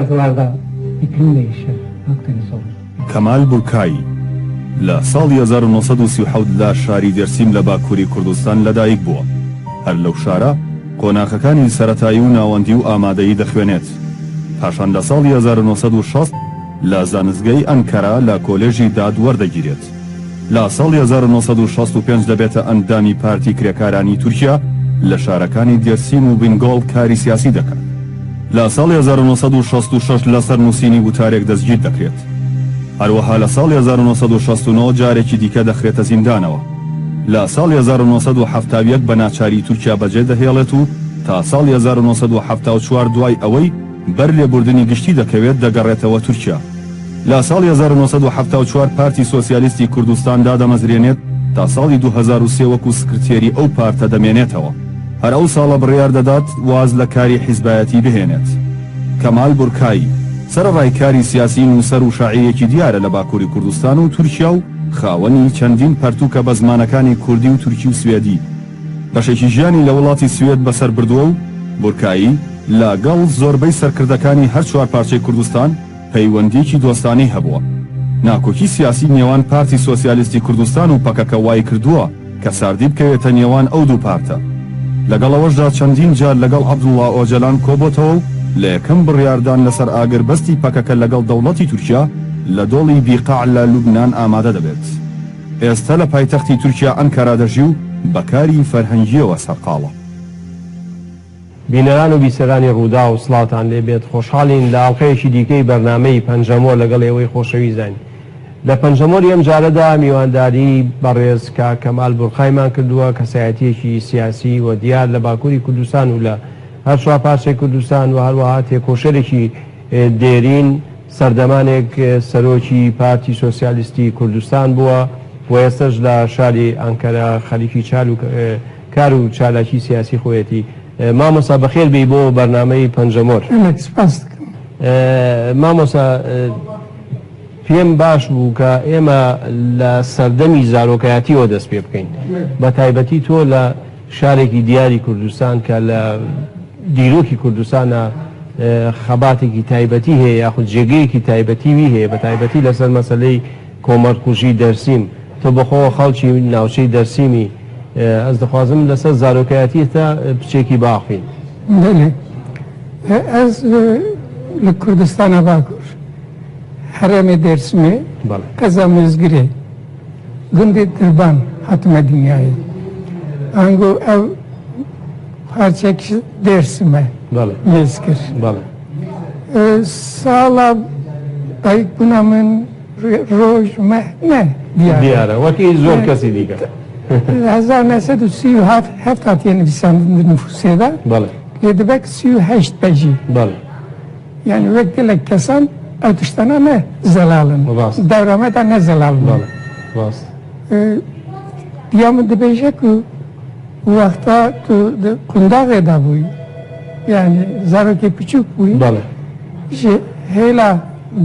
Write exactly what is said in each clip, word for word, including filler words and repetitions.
Yazılarda iklim değişir Akdeniz olur. کەمال بورکایی لە ساڵی هەزار و نۆ سەد و سی و حەوت لە شاری دێرسیم لە باکووری کوردستان لەدایک بووە. هەر لەو شارە قۆناغەکانی سەرەتایی و ناوەندی و ئامادەیی دەخوێنێت. پاشان لە ساڵی هەزار و نۆ سەد و شەست لە زانستگەی ئەنکەرا لە کۆلێژی داد وەردەگیرێت. لە ساڵی هەزار و نۆ سەد و شەست و پێنج دەبێتە ئەندامی پارتی کرێکارانی تورکیا، لە شارەکانی دێرسیم و بینگۆڵ کاری سیاسی دەکات. لە ساڵی هەزار و نۆ سەد و شەست و شەش لەسەر نووسینی وتارێک دەستگیر دەکرێت. هەروەها لە ساڵی هەزار و نۆ سەد و شەست و نۆ جارێکی دیکە دەخرێتە زیندانەوە. لە ساڵی هەزار و نۆ سەد و حەفتا و یەک بە ناچاری تورکیا بەجێ دەهێڵێت و تا ساڵی هەزار و نۆ سەد و حەفتا و چوار دوای ئەوەی بەر لێبوردنی گشتی دەکەوێت دەگەڕێتەوە تورکیا. لە ساڵی هەزار و نۆ سەد و حەفتا و چوار پارتی سۆسیالیستی کوردستان دادەمەزرێنێت، تا ساڵی دوو هەزار و سێ وەکو سکرتێری ئەو پارتە دەمێنێتەوە. هەر ئەو ساڵە بڕیار دەدات واز لە کاری حیزبایەتی بهێنێت. کەمال بورکایی، سەرەڕای کاری سیاسی، نووسەر و شاعیرێکی دیارە لە باکووری کوردستان و تورکیا و خاوەنی چەندین پەرتووکە بە زمانەکانی کوردی و تورکی و سوێدی. بەشێکی ژیانی لە وڵاتی سوێد بەسەر بردووە و بورکایی لەگەڵ زۆربەی سەرکردەکانی هەر چوار پارچەی کوردستان پەیوەندیەکی دۆستانەی هەبووە. ناکۆکی سیاسی نێوان پارتی سۆسیالیستی کوردستان و پەکەکە وای کردووە کە ساردی بکەوێتە نێوان ئەو دوو پارتە. لەگەڵ ئەوەشدا چەندین جار لەگەڵ عەبدوڵڵا ئۆجەلان کۆبۆتەوە و لە یەکەم بڕیاردان لەسەر ئاگربەستی پەکەکە لەگەڵ دەوڵەتی تورکیا لە دۆڵی بیقاع لە لوبنان ئامادە دەبێت. ئێستا لە پایتەختی تورکیا ئەنکەرا دەژی و بە کاری فەرهەنگیەوە سەرقاڵە. بینەران و بیسەرانی ڕووداو، سڵاوتان لێ بێت. خۆشحاڵین لە ئەڵقەیەکی دیکەی بەرنامەی پەنجەمۆر لەگەڵ ئێوەی خۆشەویستداین. لە پەنجەمۆری ئەم جارەدا میوانداری بەڕێز کاک کەمال بورقایمان کردووە، کەسایەتیەکی سیاسی و دیار لە باکووری کوردستان و لە هەر چوار پارچەی کوردستان و هەروەها تێکۆشەرێکی، ئێ، دێرین، سەردەمانێک، ئێ، سەرۆکی پارتی سۆسیالیستی کوردستان بووە و ئێستەش لە شاری ئەنکەرە خەریکی چال و، ئێ، کار و چالاکی سیاسی خۆیەتی. ئێ، مامۆستا، بەخێر بێی بۆ بەرنامەی پەنجەمۆر. ئەمەک سپاس دەکەم. ئێ، مامۆستا، ئێ، پێم باش بوو کە ئێمە لە سەردەمی زارۆکایەتیەوە دەست پێ بکەین، بە تایبەتی تۆ لە شارێکی دیاری کوردستان کە لە دیرۆکی کوردستانە، ئێ، خەباتێکی تایبەتی هەیە یاخود جێگەیەکی تایبەتی وی هەیە، بە تایبەتی لەسەر مەسەلەی کۆمەڵکوژی دەرسیم. تۆ بەخۆوە خەڵکی ناوچەی دەرسیمی. ئێ، ئەز دەخوازم لەسەر زارۆکایەتی ئێستا، ئێ، پچێکی باخین. بەڵێ. ئێ، ئەز، ئێ، لە کوردستانە باکوور، هەرێمێ دێرسمێ، بەڵێ. قەزا مێزگرێ، گوندێ دربان هاتمە دنیایە. ئەنگۆ ئەو پارچێک دێرسمە، بەڵێ. مێزگر. بەڵێ. ئێ، ساڵا دایک بوونا من، ڕۆژ، مەه، نە، دیارە. دیارە، وەکی زۆر، ئێ، کەسی دیکە. هەزار نەسەد و سی و هەفت، هەفت هاتیە نویساندن نفوسێدا. بەڵێ. لێ دەبێت سی و هەشت بەجی. بەڵێ. یعنی وەک گەلێک کەسان ئەو تشتانە نە زەلالن. ڕاست. دەورامەدا نە زەلالن. بەڵێ. ڕاست. ئێ، یا من دەبێژە کو وەختا تو د-، قونداغێدا بووی، یعنی زارۆکێ بچووک بووی، بەڵێ. Ji hêla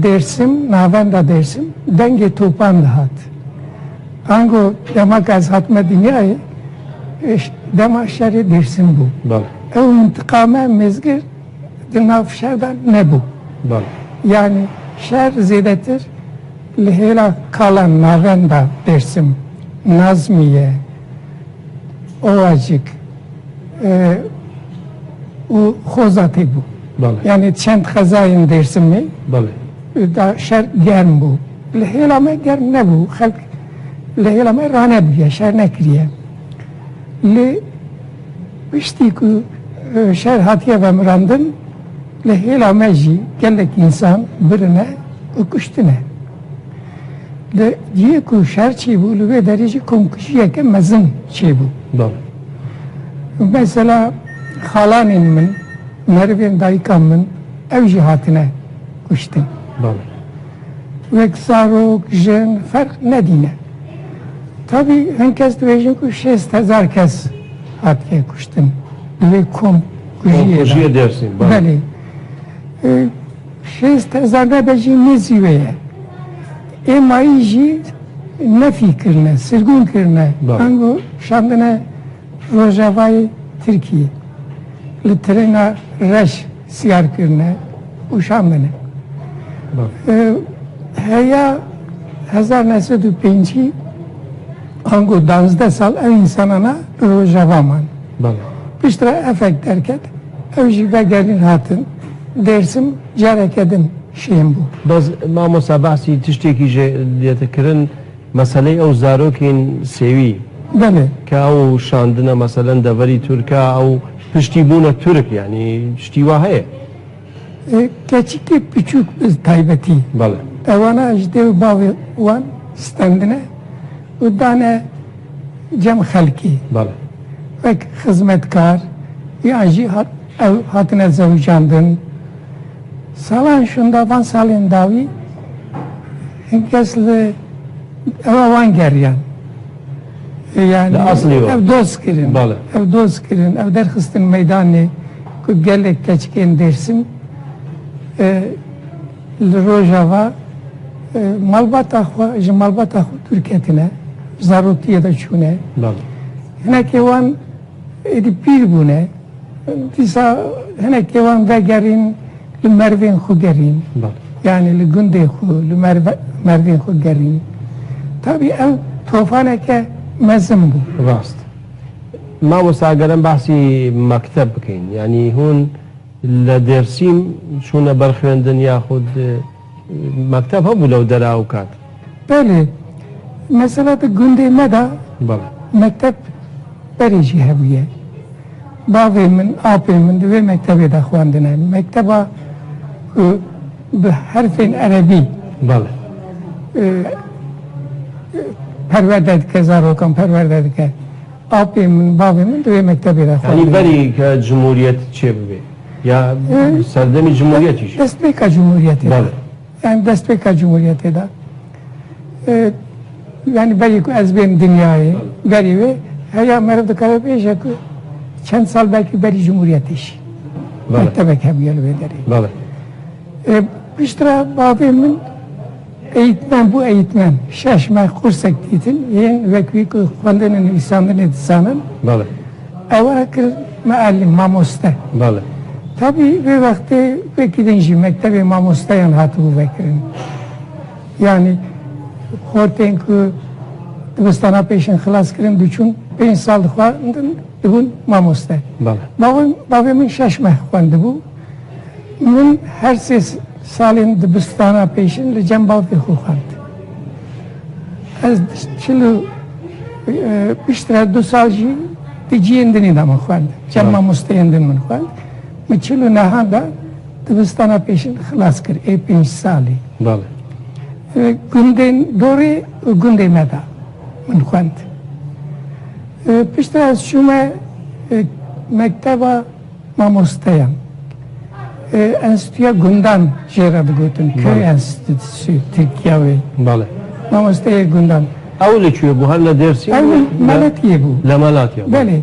Dêrsim, navenda Dêrsim, dengê topan dihat. Ango dema ku ez hatime dinyayê, ş-, dema şerê Dêrsim bû. Bale. Ew mintiqa me mêzgir di nav şer de nebû. Bale. Yanî şer zêdetir li hêla Kalan, navenda Dêrsim, Nazmiye, Ovacık, e, û Xozatê bû. Bale. Yanî çend xezayên Dêrsimê, bale, da şer germ bû. Li hêla me germ nebû. Xelk li hêla me ranebûye, şer nekiriye. Li piştî ku, e, şer hatiye vemirandin, li hêla me jî gelek însan birine û kuştine. Di cihê ku şer çêbû, li wê derê jî komkujiyeke mezin çêbû. Bale. Mesela xalanên min, merivên dayika min, ew jî hatine kuştin. Bale. Wek zarok, jin, ferq nedîne. Tabî hin kes dibêjin ku şêst hezar kes hatiye kuştin. Di wê komkujiyê de. Komkujiyê Dêrsim, bale. Belê. E, şêst hezar nebe jî nêzî wê ye. Ê mayî jî nefî kirine, sirgûn kirine. Bale. Ango şandine Rojavayê Tirkiyê. Li trêna reş siyar kirine. û şa min e. Bale. E, heya hezar neh sed û pêncî ango danzdeh sal ev însanana li Rojava man. Bale. Piştre efek derket, ew jî vegerîn hatin Dêrsim, careke din şên bû. Bes mamosta behsî tiştekî jê diyete kirin, meseleyê ew zarokên sêwî Belê. ke ew şandine meselen deverî Tirka, ew piştî bûne Tirk, yanî tiştî wa heye. E, keçikê piçûk bi taybetî. Bale. Ewana ji dê û bavê wan stendine û dane cem xelkî. Bale. Wek xizmetkar, yan jî hat, ew hatine zewicandin. Salan şûnda van salên dawî hin kes li ewa wan geriyan. E, yani Li aslî wa. ev doz kirin. Bale. Ev doz kirin. Ev derxistin meydanê ku gelek keçikên Dêrsim, e, li Rojava, e, malbata xwe, ji malbata xwe dûr ketine, zaroktiye de çûne. Bale. Hinekê wan êdî pîr bûne. Dîsa hinekê wan vegerîn, li mervên xwe gerîn. Bale. Yani li gundê xwe, li merve-, mervên xwe gerîn. Tabî ev tofaneke mezin bû. Rast. Mamosta, eger em behsî mekteb bikin, yanî hûn li Dêrsîm çûne ber xwendin yaxud, e, mekteb hebû lew dera ew kat? Belê. Mesela di gundê me de Bale. mekteb berê jî hebûye. Bavê min, apê min di wê mektebê de xwendine. Mekteba ku bi herfên erebî, Bale. e, e, perwerde dike, zarokan perwerde dike. Apê min, bavê min di wê mektebê de Yanî xwendine. berî ke cumhuriyet çêbibe? Ya Ee, serdemî cumhuriyetî jî? Destpêka cumhuriyetê de. Bale. Yani destpêka cumhuriyetê de. Ee, yani berî ku ez bêm dinyayê, berî wê, heya meriv dikare bêje ku çend sal belkî berî cumhuriyetê jî Bale. mektebek hebûye li wê derê. Bale. E, piştre bavê min eğitmen bû, eğitmen. Şeş meh kursek dîtin, yên wek wî ku xwendinê nivîsandinê dizanin. Bale. Ew were kir meallim, mamoste. Bale. Tabî vê wextê wekî din jî mektebê mamosteyan hatibû vekirin. Yani xortên ku dibistana pêşin xilas kirin, diçûn pênc sal dixwendin, dibûn mamoste. Bale. Bavê, bavê min şeş meh xwendibû. Min her sê salên dibistana pêşin li cem bavê xwe xwend. Ez çil û, e, piştre du sal jî di ciyên dinê de min xwend. Cem Bale. mamosteyên din min xwend. Min çil û nehan de dibistana pêşin xilas kir, ê pênc salî. Bale. E, gundên dorê û gundê me de min xwend. E, piştre ez çûme, e, mekteba mamosteyan. E, Enstitûya Gundan jê re digotin. Köy Bale. Enstitüsü Tirkiya wê. Bale. Mamosteyê Gundan. Ew li çi bû? Her li Dêrsîm Ew bû? li Meletiyê bû. Li Melatya bû. Belê.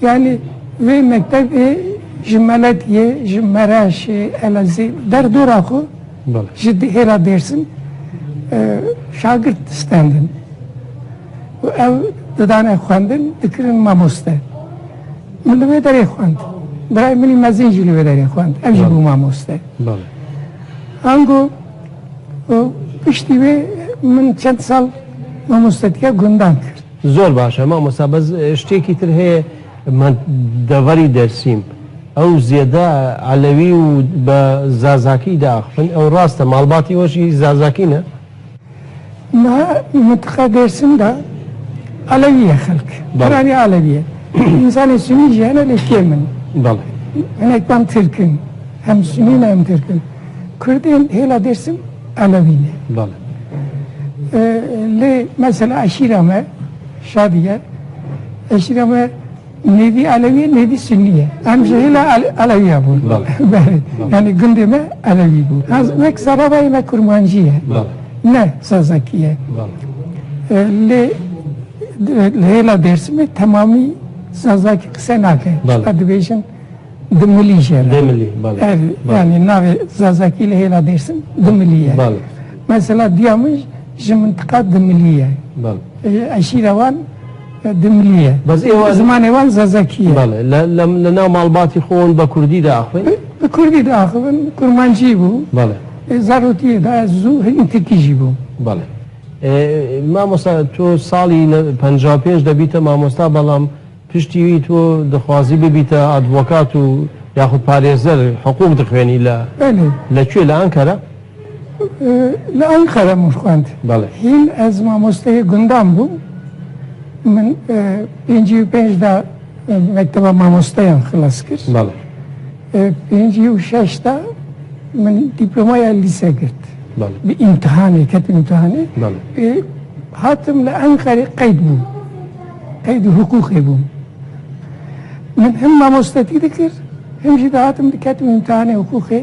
Yani vê mektebê ji Meletiyê, ji Mereşê, Elezê, derdora xwe Bale. ji di-, hêla Dêrsim, e, şagirt distendin. Û ew didane xwendin, dikirin mamoste. Min li wê derê xwend. Birayê min î mezin jî li wê derê xwend. Ev jî Bale. bû mamoste. Bale. Ango, û piştî wê min çend sal mamostetiya gundan kir. Zor baş e, mamosta, bes, e, ştêkî tir heye, me deverî Dêrsîm. Ew zêde elewî û be zazakî diaxivin. Ew rast e, malbatî we jî zazakî ne? Niha mintiqa Dêrsim de Elewî ye xelk. Bale. Piranî Elewî ye. Însanê Sunî jî hene lê kêm in. Bale. Hinek wan Tirk in. Hem Sunî ne hem Tirk in. Kurdên hêla Dêrsim Elewî ne. Bale. E, lê mesela eşîra me, Şadiye, eşîra me nêvî Elewî ye, nêvî Sunî ye. Em ji hêla Ele-, Elewiya bûn. Bale. Belê. Bale. Yani gundê me Elewî bû. Ha, wek Zerabeyê me Kurmancî ye. Bale. Ne Zazakî ye. Bale. E, lê, e, li hêla Dêrsimê temamî Zazakî qise nake. Bale. Ji xwe dibêjin Dimilî jê re. Dimilî, bale. Ev, Bale. yani navê Zazakî li hêla Dêrsim Dimilî ye. Bale. Mesela diya min ji mintiqa Dimilî ye. Bale. E, eşîra wan, e, Dimilî ye. Bes ê wan Zimanê wan Zazakî ye. Bale. Li, li, li nav malbatî xwe hûn be kurdî diaxivin? Bi kurdî diaxivin, kurmancî bû. Belê. E, zarotiyê de ez zû hingî tirkî jî bûm. Belê. E, mamosta, tu salî ne-, penca pênc de bîte mamosta, belam piştî wî tu dixwazî bibîte advokat û yaxud parêzer, hiqûq dixwênî li, Belê. li kuyê, li Ankara? E, li Ankara min xwend. Belê. Hîn ez mamosteyê gundan bûm. Min, e, pêncî û pênc de, e, mekteba mamosteyan xilas kir. Belê. E, pêncî û şeş de min dîplomaya lîse girt. Belê. Bi îmtihanê, ketim îmtihanê. Belê. E, hatim li Enqerê qeyd bûm. Qeyd û hiqûqê bûm. Min him mamostetî dikir, him jî dihatim diketim îmtihanê hiqûqê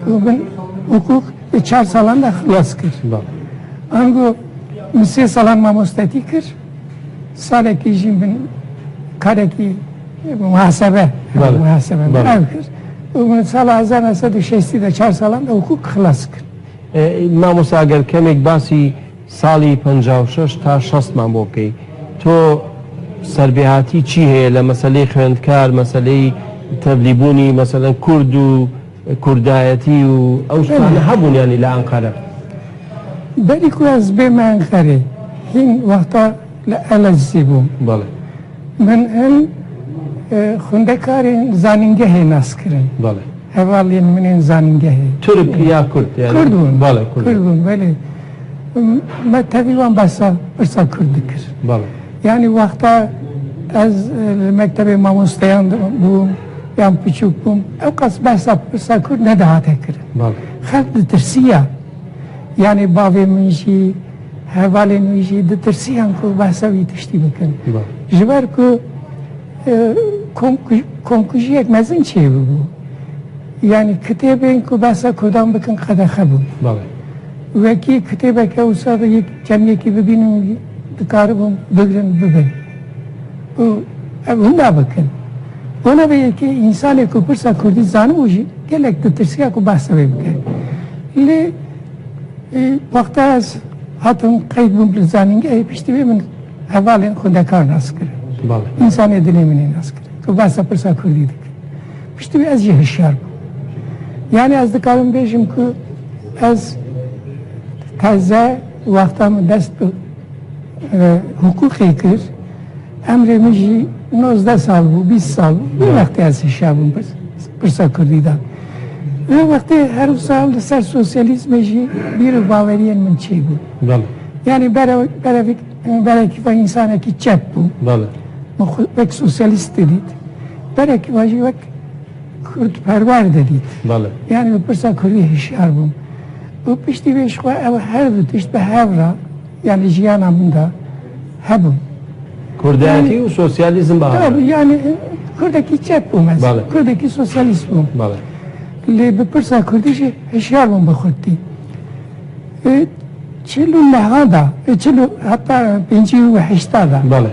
û min hiqûq di çar salan de xilas kir. Belê. Ango min sê salan mamostetî kir, salekî jî min karekî muhasebe, Belê. muhasebe Belê. ev kir û min sala hezar neh sed û şêstî de çar salan de hiqûq xilas kir. E, mamosta, eger kemek basî salî penca û şeş ta şest man bo bikey, to serbêhatî çi heye li meseleyê xwendkar, meseleyê tevlîbûnî, meselen kurd û kurdayetî û ew ştane Belê. hebûn, yanî li Enqere? Berî ku ez bême Enqerê, hîn wexta li Elezîzê bûm. Belê. Min hin, e, xwendekarên zanîngehê nas kirin. Belê. Hevalên min ên zanîngehê. Tirk ya Kurd, yani? Kurd bûn. Belê, Kurd. Kurd bûn, belê. Me tevî wan behsa pirsa Kurd dikir. Belê. Yani wexta ez, e, li mektebê mamosteyan bûm, yan piçûk bûm, ew qas behsa pirsa Kurd nedihate kirin. Belê. Xelk ditirsiya. Yani bavê min jî, hevalên wî jî ditirsiyan ku behsa wî tiştî bikin. Belê. Ji ber ku, e, komku-, komkujiyek mezin çêbibû. Yani kitêbên ku behsa Kurdan bikin qedexe bûn. Belê. Wekî kitêbeke wisa de yek cemiyekî bibînin, dikaribin bigrin, bibin. Û ev winda bikin. Bona vê yekê însanê ku pirsa Kurdî zanibû jî gelek ditirsiya ku behsa wê bike. Lê, e, wexta ez hatim qeyd bûm li zanîngehê, piştî vê min hevalên xwendekar nas kirin. Belê. Însanê dilê min ê nas kirin. Ku behsa pirsa Kurdî dikin. Piştî wî ez jî hişyar bûm. Yani ez dikarim bêjim ku ez teze wexta min dest bi, e, hiqûqê kir, emrê min jî nozdeh sal bû, bîst sal bû. Wê Evet. wextê ez hişyar bûm pir-, pirsa Kurdî de. Wê wextê her wisa li ser sosyalîzmê jî bîr û baweriyên min çêbû. Belê. Yani bere-, berevik-, berekî ve însanekî çep bû. Belê. Min xwe wek sosyalîst didît. Berekî ve jî wek kurdperwer didît. Belê. Yani bi pirsa kurdî hişyar bûm. Û piştî vê ji xwe ew her du tişt bi hev re, yani jiyana min de hebûn. Kurdayetî Yani û sosyalîzm bi hev re. Tabii, yani, e, kurdekî çep bûm ez. Belê. Kurdekî sosyalîst bûm. Belê. Lê bi pirsa kurdî jî hişyar bûm bi xurtî. E, çil û neha da, e, çil û heta pêncî û heşta da. Belê.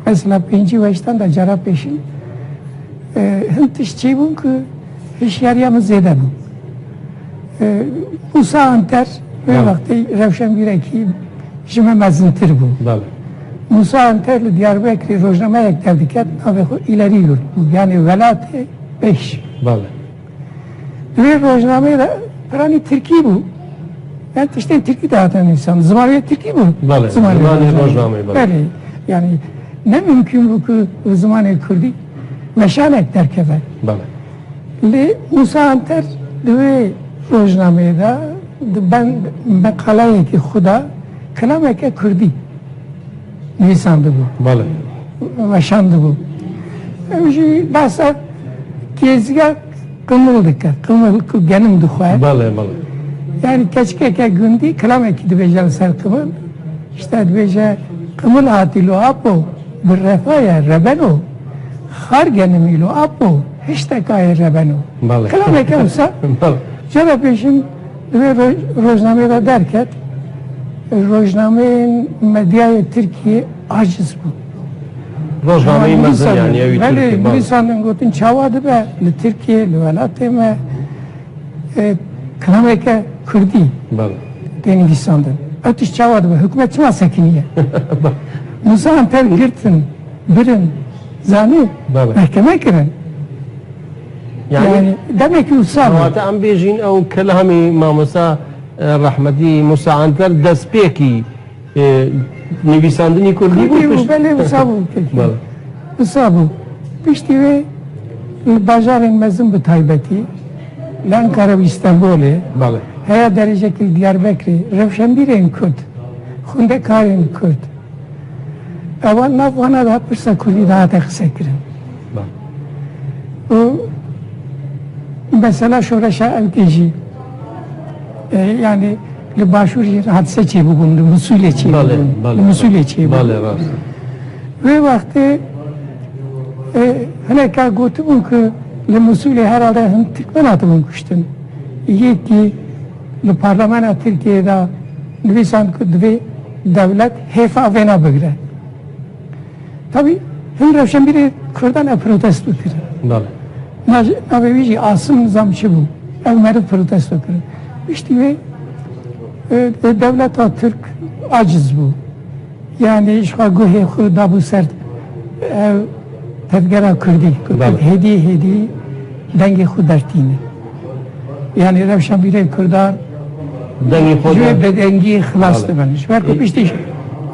Mesela pêncî û heştan da cara pêşî, e, hin tişt çêbûn ku hişyariya min zêde bû. E, Musa Anter, wê Belê. wextê rewşenbîrekî ji me mezintir bû. Belê. Musa Anter li Diyarbekirê rojnameyek derdiket, navê xwe İleri Yurt bû, yani Welatê Beş. Belê. Di wê rojnameyê de piranî tirkî bû. Yani tiştên tirkî dihatin nivîsan. Zimanê tirkî bû. Belê, Zimanê zimanê rojnameyê. rojnameyê, belê. Belê. Yani ne mümkün bû ku bi zimanê kurdî weşanek derkeve. Belê. Lê Musa Anter di wê rojnameyê de di ben meqalayekî xwe de kilameke kurdî nivîsandibû. Belê. Weşandibû. Ew jî behsa kêziya qimil dike. Qimil ku genim dixwe. Belê, belê. Yani keçikeke gundî kilamekî dibêje li ser qimil. İşte dibêje, "Qimil hatî lo apo, bi refaye rebeno. Xar genimî lo apo, hiştekaye rebeno." Belê. Kilameke wisa. Belê. Cara pêşîn Divê roj-, rojnameyê de derket, rojnameyên medyayê Tirkiyê aciz bûn. Rojnameyî mezin, yani, ew ê Belê, Tirkiyê, belê. Nivîsandin, gotin, çawa dibe li Tirkiyê, li welatê me, e, kilameke kurdî Belê. tê nivîsandin. Ew tişt çawa dibe? Hikûmet çima sekiniye? Musa Anter girtin, birin, zanî, Belê. mehkeme kirin. Yani, yani, demek ki wisa bû. Kewata em bêjîn ew kelamî mamosta, e, rehmetî Musa Anter destpêkî, e, nivîsandinî kurdî bû, Kurdî bû, pişt-, belê, wisa bû, peki. Belê. Wisa bû. Piştî wê li bajarên mezin bi taybetî, li Ankara û Îstenbolê, Belê. Heya derecekî li Diyarbekirê, rewşenbîrên Kurd, xwendekarên Kurd, ewan nav wana de pirsa kurdî de hate qisekirin. Belê. Û mesela şoreşa ewkê jî, e, yani li başûr jî hadise çêbûbûn, li Misûlê çêbûbûn. Belê, belê. Li Misûlê çêbûbûn. Belê, rast. Wê wextê, e, hineka gotibûn ku li Misûlê herhalde hin Tirkmen hatibûn kuştin. Yekî li parlamena Tirkiyeyê de nivîsand ku divê dewlet hêfa vêna bigire. Tabî hin rewşenbîrê Kurdan ev protesto kirin. Belê. Na-, navê wî jî Asım Nizam çi bû? Ev meriv protesto kirin. Piştî wê, e, e, dewleta Tirk aciz bû. Yani ji xwe guhê xwe dabû ser ev tevgera Kurdî. Belê. Hêdî hêdî dengê xwe dertîne. Yani rewşenbîrê Kurdan Dengê xwe ji wê de- bêdengî xilas Belê. Dibin. Ji ber ku E- piştî,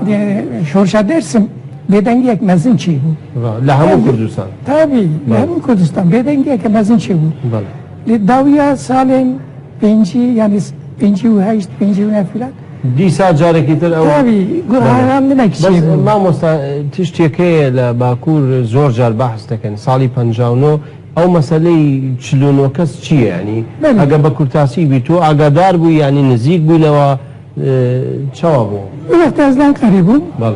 e, şorşa Dersim bêdengiyek mezin çêbû. Va, li hemû Tabî. Kurdistan. Tabî, li Belê. Hemû Kurdistan bêdengiyeke mezin çêbû. Belê. Li dawiya salên pêncî, yani pêncî û heşt, pêncî û neh filan. Dîsa carekî tir ew Tabî, Belê. Guherandinekî Bes, çêbû. Mamosta, e, tiştê heye li Bakur zor car behs dikin. Salî penca û neh Ew meseleyî çil û neh kes çi ye? Yanî Belê. Eger bi kurtasî bî, tu agahdar bûyî, yanî nizîk bûyî lewa, e, çawa bû? Wê wextê ez li Enqerê bûm. Belê.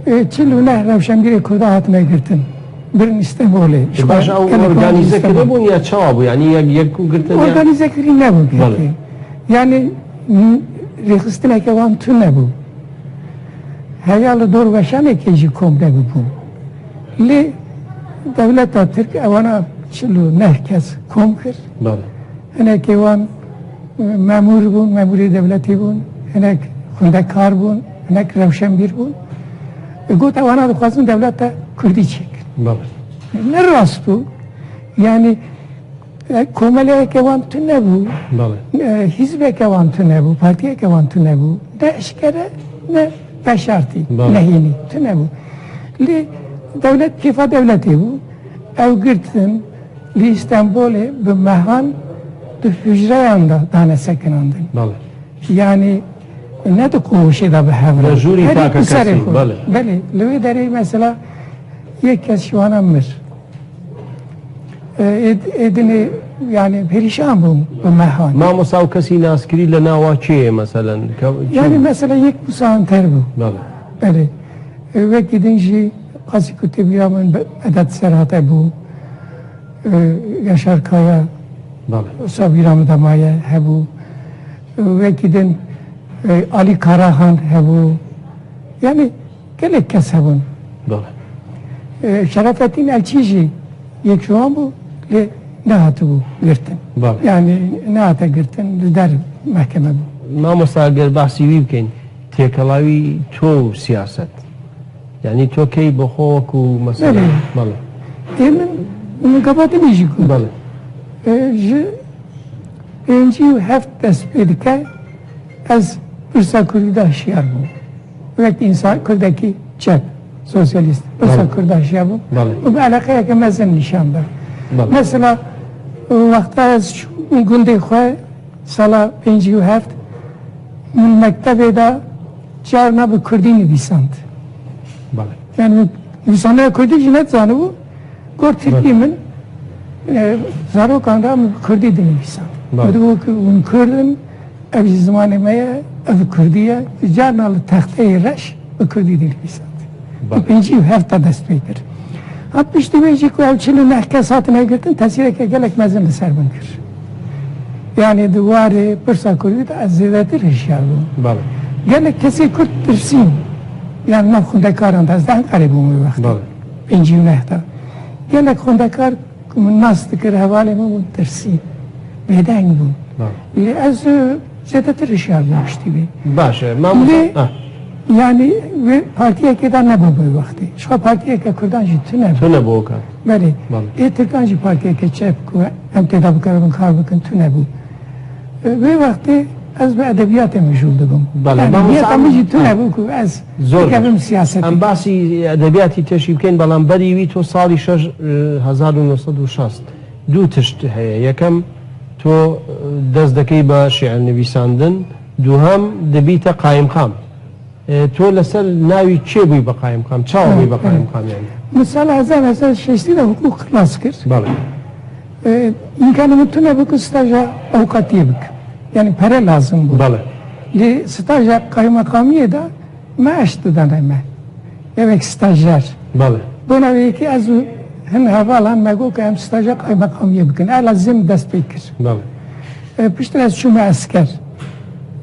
E, çil û neh rewşenbîrê Kurda hatine girtin. Birin Îstenbolê. E, baş ew organîze kiribûn ya çawa bû? Yanî yek, yek ku girtin ya Organîze kirî nebû Belê. Pekî. Yanî, n-, rêxistineke wan tune bû. Heya li dor weşanekê jî kom nebûbûn. Lê dewleta Tirk ewana çil û neh kes kom kir. Belê. Hinekê wan, e, memûr bûn, memûrê dewletê bûn, hinek xwendekar bûn, hinek rewşenbîr bûn. E, got, ewana dixwazin dewleta Kurdî çêkin. Belê. Ne rast bû. Yanî, e, komeleyeke wan tune bû. Belê. E, hîzbeke wan tune bû, partiyeke wan tune bû. Ne eşkere, ne veşartî, Belê. Ne hênî, tune bû. Lê dewlet kêfa dewletê bû. Ew girtin li Îstenbolê bi mehan di hucreyan de dane sekinandin. Belê. Yanî ne di koğuşê de bi hev re. Mejûrî Herî takekesî, serê xwe. Belê. Belê, li wê derê mesela yek kes ji wana mir. E, êd-, êdinê, yani, perîşan bûm bi mehan. Mamosta, ew kesî naskirî li nava kê ye, meselen? Ke-, kî? Yani, mesela, yek Musa Anter bû. Belê. Belê. E, wekî din jî qasî ku tê bîra min Be-, Medet Serhate bû. E, Yaşar Kaya, Belê. Wisa bîra min de maye, hebû. E, wekî din, e, Alî Karahan hebû. Yani, Gelek kes hebûn. Belê. E, Şerafettin Elçî jî yek ji wan bû, lê nehatibû girtin. Belê. Yani nehate girtin, li der mehkeme bû. Mamosta, eger behsî wî bikeyn, têkela wî to û siyaset. Yani to key bi xwe wekû mesela. Belê. Belê. Ê min, min gava din jî got. Belê. E, ji pêncî û heft dest pê dike, ez pirsa kurdî de hişyar bûm. Wek însan kurdekî çep, sosyalîst, pirsa Belê. Kurda hişyar bûm. Belê. Û bi eleqeyeke mezin nîşan da. Belê. Mesela, wexta ez çûm gundê xwe, sala pêncî û heft, min mektebê de carna bi kurdî nivîsand. Belê. Yani min nivîsandina kurdî jî nedizanibû. Got tirkî Belê. Min, e, zarokan de min bi kurdî dinivîsand. Belê. Min digot ku hûn kurd in, ev jî zimanê me ye, ev kurdî ye. Carna li texteyê reş bi kurdî dinivîsand. Belê. Pêncî û heft de dest pê kir. Ha piştî wê jî ku ew çil û neh kes hatine girtin, tesîreke gelek mezin li ser min kir. Yani di warê pirsa kurdî de ez zêdetir hişyar bûm. Belê. Gelek kesê kurd tirsîn. Yani nav xwendekaran de, ez di Enqerê bûm wê wextê. Belê. Pêncî û neh de. Gelek xwendekar ku min nas dikir, hevalê min bûn, tirsîn. Bêdeng bûn. Belê. Lê ez, e, zêdetir hişyar bûm piştî vê. Baş e. Mamosta, Lê ah. Yanî wê partiyekê de nebû bi wextê. Ji xwe partiyeke Kurdan jî tune bû. Tune bû, oka. Belê. Belê. Ê Tirkan jî partiyeke çep ku em tê de bikaribin kar bikin, tune bû. E, wê wextê ez bi edebiyatê mijûl dibim. Belê. Yanî niyeta min jî tune bû ku ez bikevim siyasetê. Em basî edebiyatî te jî bikeyn, belam berî wî to salî şeş, e, hezar û neh sed û şast. Du tişt heye. Yekem, to, e, dest dekey be şiir nivîsandin, duhem dibî te qayimqam. E, to li ser navî çê bûyî be qayimqam? Çawa bûyî be qayimqam yani? Min sala hezar neh sed şêstî de hukuk xilas kir. Belê. E, îmkanê min tune bû ku staja avukatiyê bikim. Yani pere lazim bû. Belê. Lê staja qaymeqamiyê de meaş didane me. Yewek stajer. Belê. Bona wê yekê ez û hin hevalan me got ku em staja qaymeqamiyê bikin. Ela zim dest pê kir. Belê. E, piştre ez çûme esker.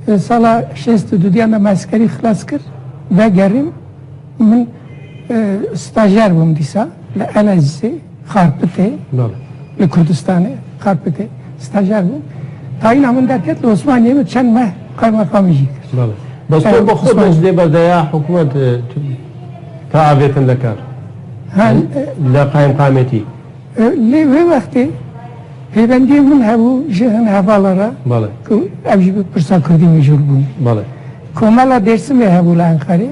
E, sala şêst û du diya me eskerî xilas kir. Vegerîm, min, e, stajer bûm dîsa li Elezîzê, Xarpitê, Belê. Li Kurdistanê, Xarpitê stajer bûm. Tayîna min derket, li Osmaniyê min çend meh qaymeqamî jî kir. Belê. Bes to bi xwe Osman- dest dê berdeya hikûmet, e, tu, te avêtin li kar? Ha, li qayimqametî. E, lê wê wextê pêvendiyê min hebû ji hin hevala re Belê. Ku ev jî bi pirsa kurdî mijûl bûn. Belê. Komela Dêrsimê hebû li Enqerê.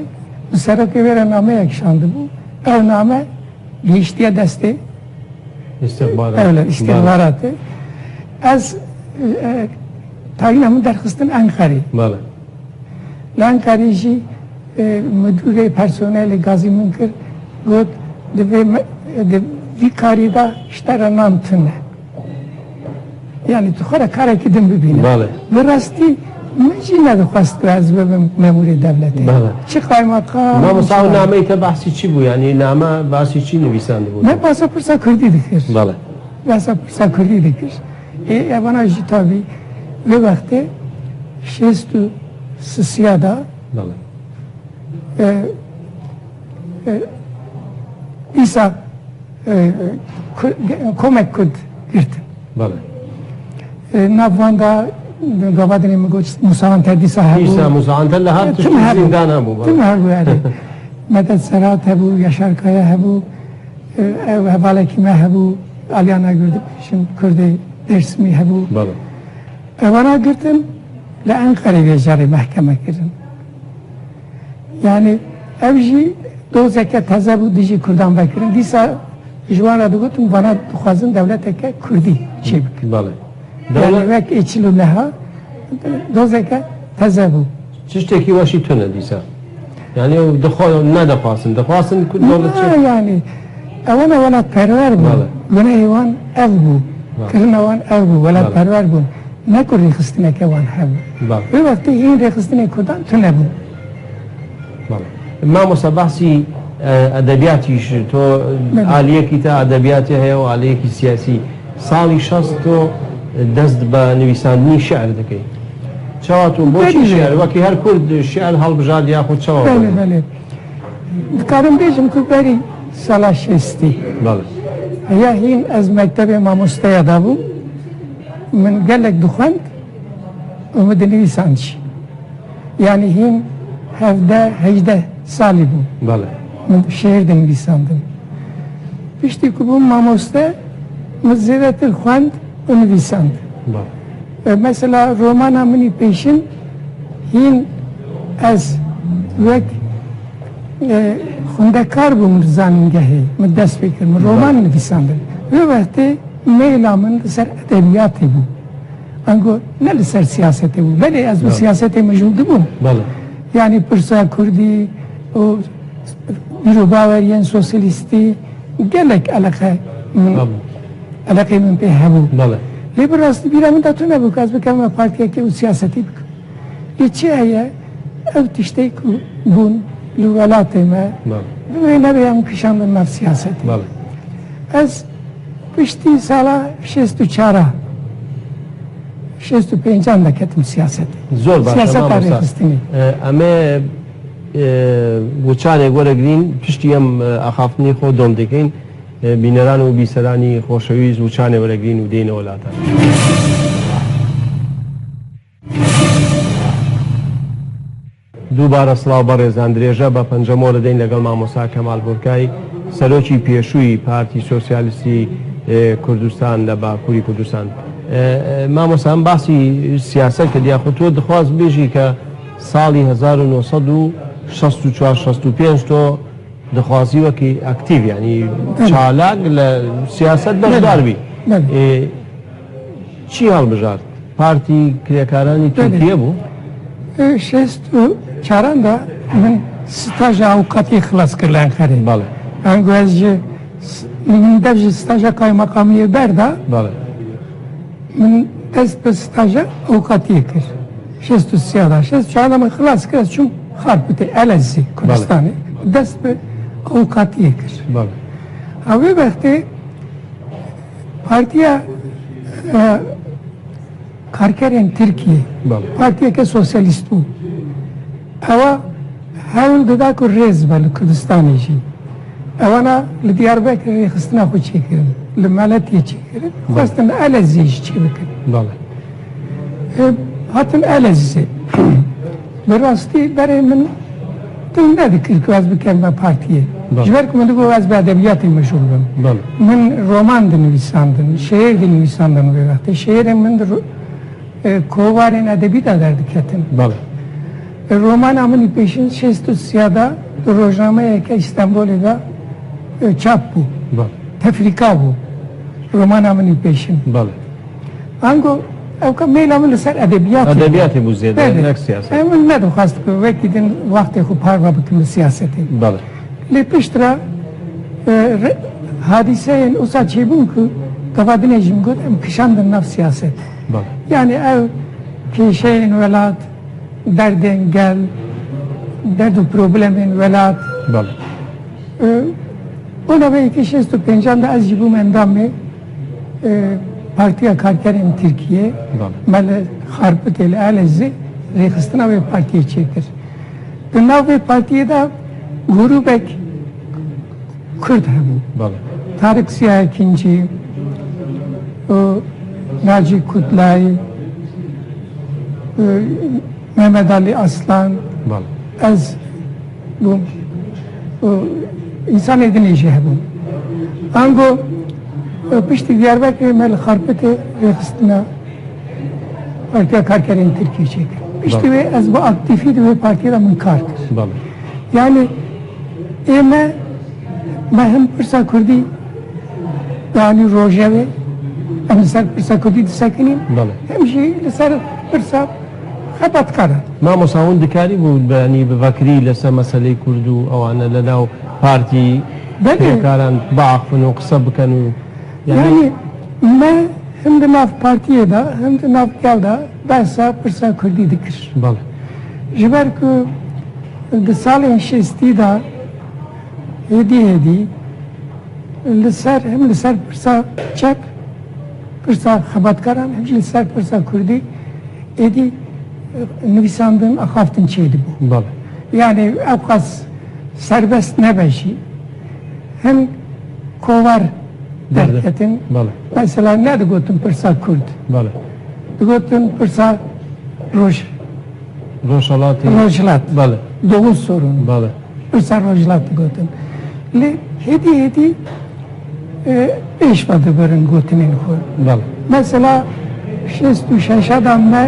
Bi serokê wê re nameyek şandibû. Ew name gihiştiye destê Îstixbarat. Ew le, Belê. Îstixbaratê. Ez, e, tayîna min derxistin Enqerê. Belê. Li Enqerê jî, e, midûrê personelê gazî min kir, got, "Di vê me-, di vî karî de ji te re nan tune." Yani tu xwe re karekî din bibîne. Belê. Bi rastî min jî nedixwest ku ez bibim memûrê dewletê. Belê. Çi qaymeqam, Mamosta, çi ew nameyê te behsî çi bû? Yani name behsî çi nivîsandibû? Me behsa pirsa kurdî dikir. Belê. Behsa pirsa kurdî dikir. Ê, evana jî tabî vê wextê şêst û sisiya da, Belê. E, e, îsa, e, ku-, komek Kurd girtin. Belê. E, nav wan da gava dinê min got Musa Anter dîsa hebû. Dîsa Musa Anter li her E, tiştî tim hebû. Zîndana bû, belê. Tim hebû, erê. Medet Serhat hebû, Yaşar Kaya hebû, e, ev hevalekî me hebû, Aliana Gurdu, şin Kurdê Dêrsimî hebû. Belê. Evana girtin, li Enqerê vê carê mehkeme kirin. Yani ev jî dozeke teze bû dijî Kurdan vekirin. Dîsa ji wan re digotin, vana dixwazin dewleteke Kurdî çêbikin. Belê. Yani Dewlet wek ê çil û neha dozeke teze bû. Tiştekî weşî tune dîsa. Yani ew dixwa-, nedixwastin. Dixwastin ku dewlet çê- Na, yani, ewana welatperwer bûn. Belê. Gunehê wan ev bû. Belê. Kirina wan ev bû. Welatperwer bûn. Ne ku rêxistineke wan hebû. Belê. Wê wextê hîn rêxistinê Kurdan tune bû. Belê. Mamosta, behsî, e, edebiyatî ji to, Belê. Aliyekî te edebiyatê heye û aliyekî siyasî. Salî şast to dest bi nivîsandinî şiir dikey. Çawa tu bo çi Belê. Şiir? Wekî her Kurd şiir helbijart ya xwe çawa Belê, bû? Belê. Dikarim bêjim ku berî sala şêstî. Belê. Heya hîn ez mektebê mamosteya de bûm. Min gelek dixwend û min dinivîsand jî. Yani hîn hevdeh hejdeh salî bû. Belê. Min şiir dinivîsandin. Piştî ku bûm mamoste, min zêdetir xwend û nivîsand. Belê. E, mesela romana min î pêşin hîn ez wek, e, xwendekar bûm li zanîngehê, min dest pê kir, min Belê. Roman nivîsandin. Wê wextê meyla min li ser edebiyatê bû. Ango ne li ser siyasetê bû. Belê ez bi Ya. Siyasetê mijûl dibûm. Belê. Yani pirsa kurdî û bîrobaweriyên sosyalîstî gelek eleqe min, Belê. Eleqê min pê hebû. Belê. Lê bi rastî bîra min de tune bû ku ez bikevime partiyekê û siyasetî bikim. Lê çi heye, ev tiştê ku bûn li welatê me, Belê. Bi wê nebê em kişandin nav siyasetê. Belê. Ez piştî sala şêst û çar a, şêst û pênc an de ketim siyasetê. Zor baş e, Siyaseta mamosta. Rêxistinê. E, em ê, e, wiçanê were girîn, piştî em, e, axaftinê xwe dom dikîn. E, bîneran û bîseranî xoşewîst, wiçanê were girîn û deyne welatan. دووبارە سڵاو بەڕێزان، درێژە بە پەنجەمۆ دەدەین لەگەڵ مامۆستا کەمال بورکای، سەرۆکی پێشووی پارتی سۆسیالیستی، ئێ، کوردستان لە باکووری کوردستان. ئێ، ئێ، مامۆستا، ئەم باسی سیاسەت کرد، یاخود تۆ دخواست بێژی کە ساڵی هەزار و نۆ سەد و شەست و چوار شەست و پێنج تۆ دخوازی وەکی ئەکتیڤ، یعنی بەڵێ. چالاک لە سیاسەت بەشدار بی. بەڵێ. ئێ، چی هەڵبژارد؟ پارتی کرێکارانی بەڵێ. تورکیە بوو؟ ئێ، شەست و چاران دا من ستاژە ئەوکاتی خلاص کرد لە ئەنقەرێ. بەڵێ. ئەنگۆ ئەز جی س-، من دەف جی ستاژە قایمەقامیە بەردا. بەڵێ. من دەست بە ستاژە ئەوکاتیە کرد. شەست و سێ دا، شەست و چوار دا من خلاص کرد، چوم خارپتێ، ئەلەزی کوردستانی. بەڵێ. دەست بە ئەوکاتیە کرد. بەڵێ. ئەوێ وەختێ پارتیا، ئە، کارکەرێن ترکیە، بەڵێ. پارتیەکە سۆسیالیست بوو. ئەوە هەوڵ دەدا کو ڕێز بە لە کوردستانی ژی. ئەوانە لە دیاربەکر ڕێخستنا خۆ چێکردن، لە مەلەتیە چێکردن، بەڵێ. خواستن ئەلەزیە ژی چێ بکەن. بەڵێ. ئێ، هاتن ئەلەزیە. بە ڕاستی بەرێ من دڵ نەدەکرد کو ئەز بکەم بە پارتیە. بەڵێ. ژبەر کو من دەگۆ ئەز بە ئەدەبیاتی مەشغول بم. بەڵێ. من ڕۆمان دنویساندن، شعر دنویساندن وێ وەختێ. شعرێ من دە ڕۆ-، ئێ، کۆوارێن ئەدەبیدا دەردکەتن. بەڵێ. ئێ، ڕۆمانا منی پێشین شەست و سێ دا دە ڕۆژنامەیەکە ئیستەنبۆلێدا، ئێ، چاپ بوو. بەڵێ. تەفریکا بوو. ڕۆمانا منی پێشین. بەڵێ. ئەنگۆ ئەوکە مەیلا من لەسەر ئەدەبیاتی بوو. ئەدەبیاتی بوو زێدە، بەڵێ. نەک سیاسەت. ئێ، من نەدەخواست کو وەکی دن وەختێ خو پاروا بکەم لە سیاسەتی. بەڵێ. لێ پشترا، ئێ، ڕێ-، حادیسەیەن ئوسا چێبوون کو گەڤادنێ ژی من گۆت، ئەم کشاندن ناو سیاسەت. بەڵێ. یعنی ئەو کێشەیەن وەلات، دەردێن گەل، دەرد و پرۆبلەمێن وەلات. بەڵێ. ئێ، ئەو نەبەیەکی شەست و پێنجان دا ئەز ژی بووم ئەندامێ، ئێ، پارتیا کارکەرێن ترکیە، بەڵێ. مە لە خارپتێ لە ئەلەزێ ڕێخستنا وێ پارتیە چێکرد. دە ناو وێ پارتیە دا گروبێک کورد هەبوو. بەڵێ. تاریک سیاهکینجی، ئۆ، ناجی کوتلای، ئۆ، مەمەد عەلی ئەسلان، بەڵێ. ئەز بووم. ئۆ، ئینسانێ دنێ ژی هەبوو. ئەنگۆ، ئۆ، پشتی دیاربەکر مە لە خارپتێ ڕێخستنا پارتیا کارکەرێن ترکیە چێکرد. پشتی بەڵێ. وێ ئەز بە ئاکتیفی دە وێ پارتیە دا من کار کرد. بەڵێ. یعنی ئێمە مە هەم پرسا کوردی دانی ڕۆژەوێ، ئەم لەسەر پرسا کوردی دسەکنین، بەڵێ. هەم ژی لەسەر پرسا خەباتکاران. مامۆستا، هون دکاری بوو بەنی بڤەکری لەسەر مەسەلەی کورد و ئەوانە لە ناو پارتی بەڵێ. کرێکاران بەعاخفن و قسە بکەن و، یعنی یعنی مە هەم دە ناو پارتیە دا، هەم دە ناو گەل دا بەسا پرسا کوردی دکر. بەڵێ. ژبەر کو دە ساڵێن شێستی دا هێدی هێدی لەسەر، هەم لەسەر پرسا چەپ، پرسا خەباتکاران، هەم لەسەر پرسا کوردی ئێدی نویساندن ئەخافتن چێ دبوو. بەڵێ. یعنی ئەو قەس سەربەست نەبەشی. هەم کۆوار دەردە. دەرکەتن. بەڵێ. مەسەلا نەدگۆتن پرسا کورد. بەڵێ. دگۆتن پرسا ڕۆژ-، ڕۆژهەڵاتی. ڕۆژهەڵات. بەڵێ. دوو سۆرون. بەڵێ. پرسا ڕۆژهەڵات دگۆتن. لێ هێدی هێدی، ئێ، پێش بە دەبەرن گۆتنین خۆ. بەڵێ. مەسەلا شەست و شەش دا مە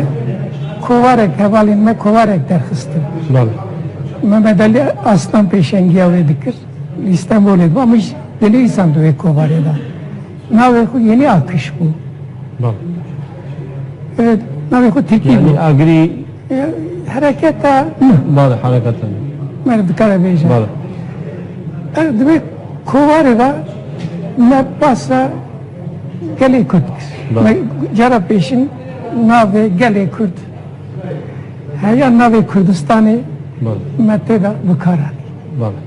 کۆوارێک، هەواڵین مە کۆوارێک دەرخستن. بەڵێ. مەمەد عەلی ئاسلان پێشەنگیا وێ دکرد. ئیستەنبولێ بوو، ئەمە دەنویسان دوێ کۆوارێدا. ناوێ خو یەنی ئاکش بوو. بەڵێ. ئێ، ناوێ خو ترکی یعنی بوو. ئاگری ئێ، حرەکەتە. بەڵێ، حرەکەتە. مەرد دکارە بێژە. بەڵێ. ئێ، دەبێ کۆوارێدا مە باسە گەلێ کورد کرد. بەڵێ. مە جارا پێشین ناوێ گەلێ کورد هەیە، ناوێ کوردستانی بەڵێ. مە تێدا بکارانی. بەڵێ.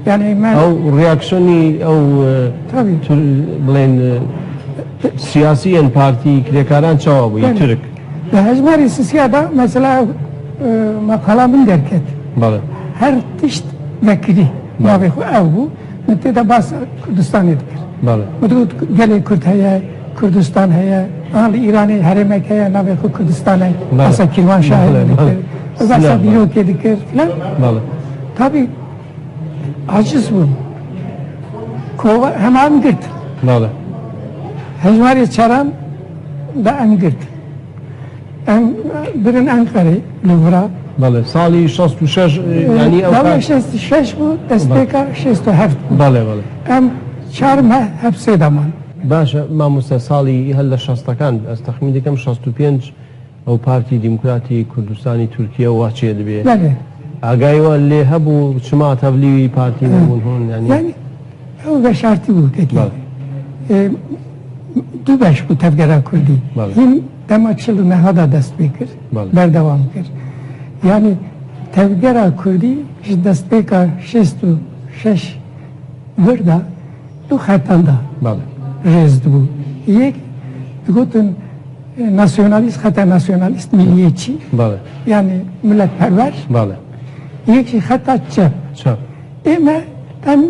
یعنی مە ئەو ڕیاکشنی ئەو، ئێ، تابی. تور-، بڵێن، ئێ، سیاسیەن پارتی کرێکاران چاوا بووی بەڵێ. تورک. لە هەژماری سیسیادا، مەسەلا، ئێ، مەقالا من دەرکەت. بەڵێ. هەر تشت دەکری. بەڵێ. ناوێ خو ئەو بوو. من تێدا باس کوردستانی دکرد. بەڵێ. من دەگوت گەلێ کورد هەیە، کوردستان هەیە، ئان لە ئیرانی هەرێمێک هەیە، ناوێ خو کوردستان هەیە. بەڵێ. ئاسا کیروان شاهی بەڵێ، من بەڵێ. دکرد. Silah, besa dîrokê dikir filan. Bale. Tabî aciz bûn. Kova hema em girt. Bale. Hejmarê çaran da em girt. Em birin Enqerê, Louvre-a. Bale. Salî şast û şeş, e, yanî ew Dawê kar- şêst û şeş bû, destpêka şêst û heft bû. Bale, bale. Em çar meh hepsê de man. Baş e, mamoste, salî hel de şastekan, ez texmîn dikim şast û pênc ew Partî Demokratî Kurdistanî Tirkiye wa çêdibe. Belê. Agayî we lê hebû, çima tevlî wî partî nebûn hûn, yanî? Yanî, ew veşartî bû tekî. Belê. E, du beş bû tevgera Kurdî. Belê. Hîn dema çil û neha da dest pê kir, Belê. berdewam kir. Yanî, tevgera Kurdî ji destpêka şêst û şeş vir de du xetan da Belê. rêz dibû. Yek digotin, e, nasyonalîst, xeta nasyonalîst, milliyetçî. Belê. Yanî milletperwer. Belê. Yek jî xeta çep. Çep. Ê me em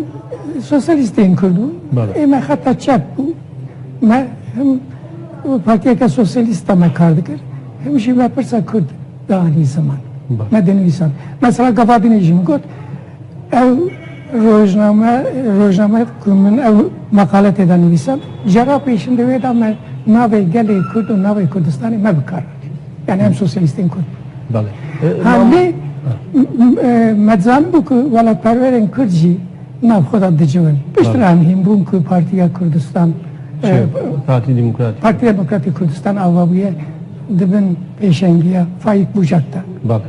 sosyalîstên Kurd bûn. Belê. Ê me xeta çep bû. Me him partiyeke sosyalîst de me kar dikir, him jî me pirsa Kurd dianî ziman. Belê. Me dinivîsan. Mesela gava dinê jî min got, Ew rojname, rojname ku min ew meqale tê de nivîsan, cara pêşin di wê de me navê gelê Kurd û navê Kurdistanê me bi kar anî. Yani em sosyalîstên Kurd. Belê. E, Ha, mam- lê, m-, m-, e, me dizanibû ku welatperwerên Kurd jî nav xwe de diciwin. Piştre Belê. em hîn bûn ku Partiya Kurdistan, Çi? e, Partî Demokratîk. Partî Demokratîk Kurdistan ava bûye di bin pêşengiya Faîk Bucak de. Belê.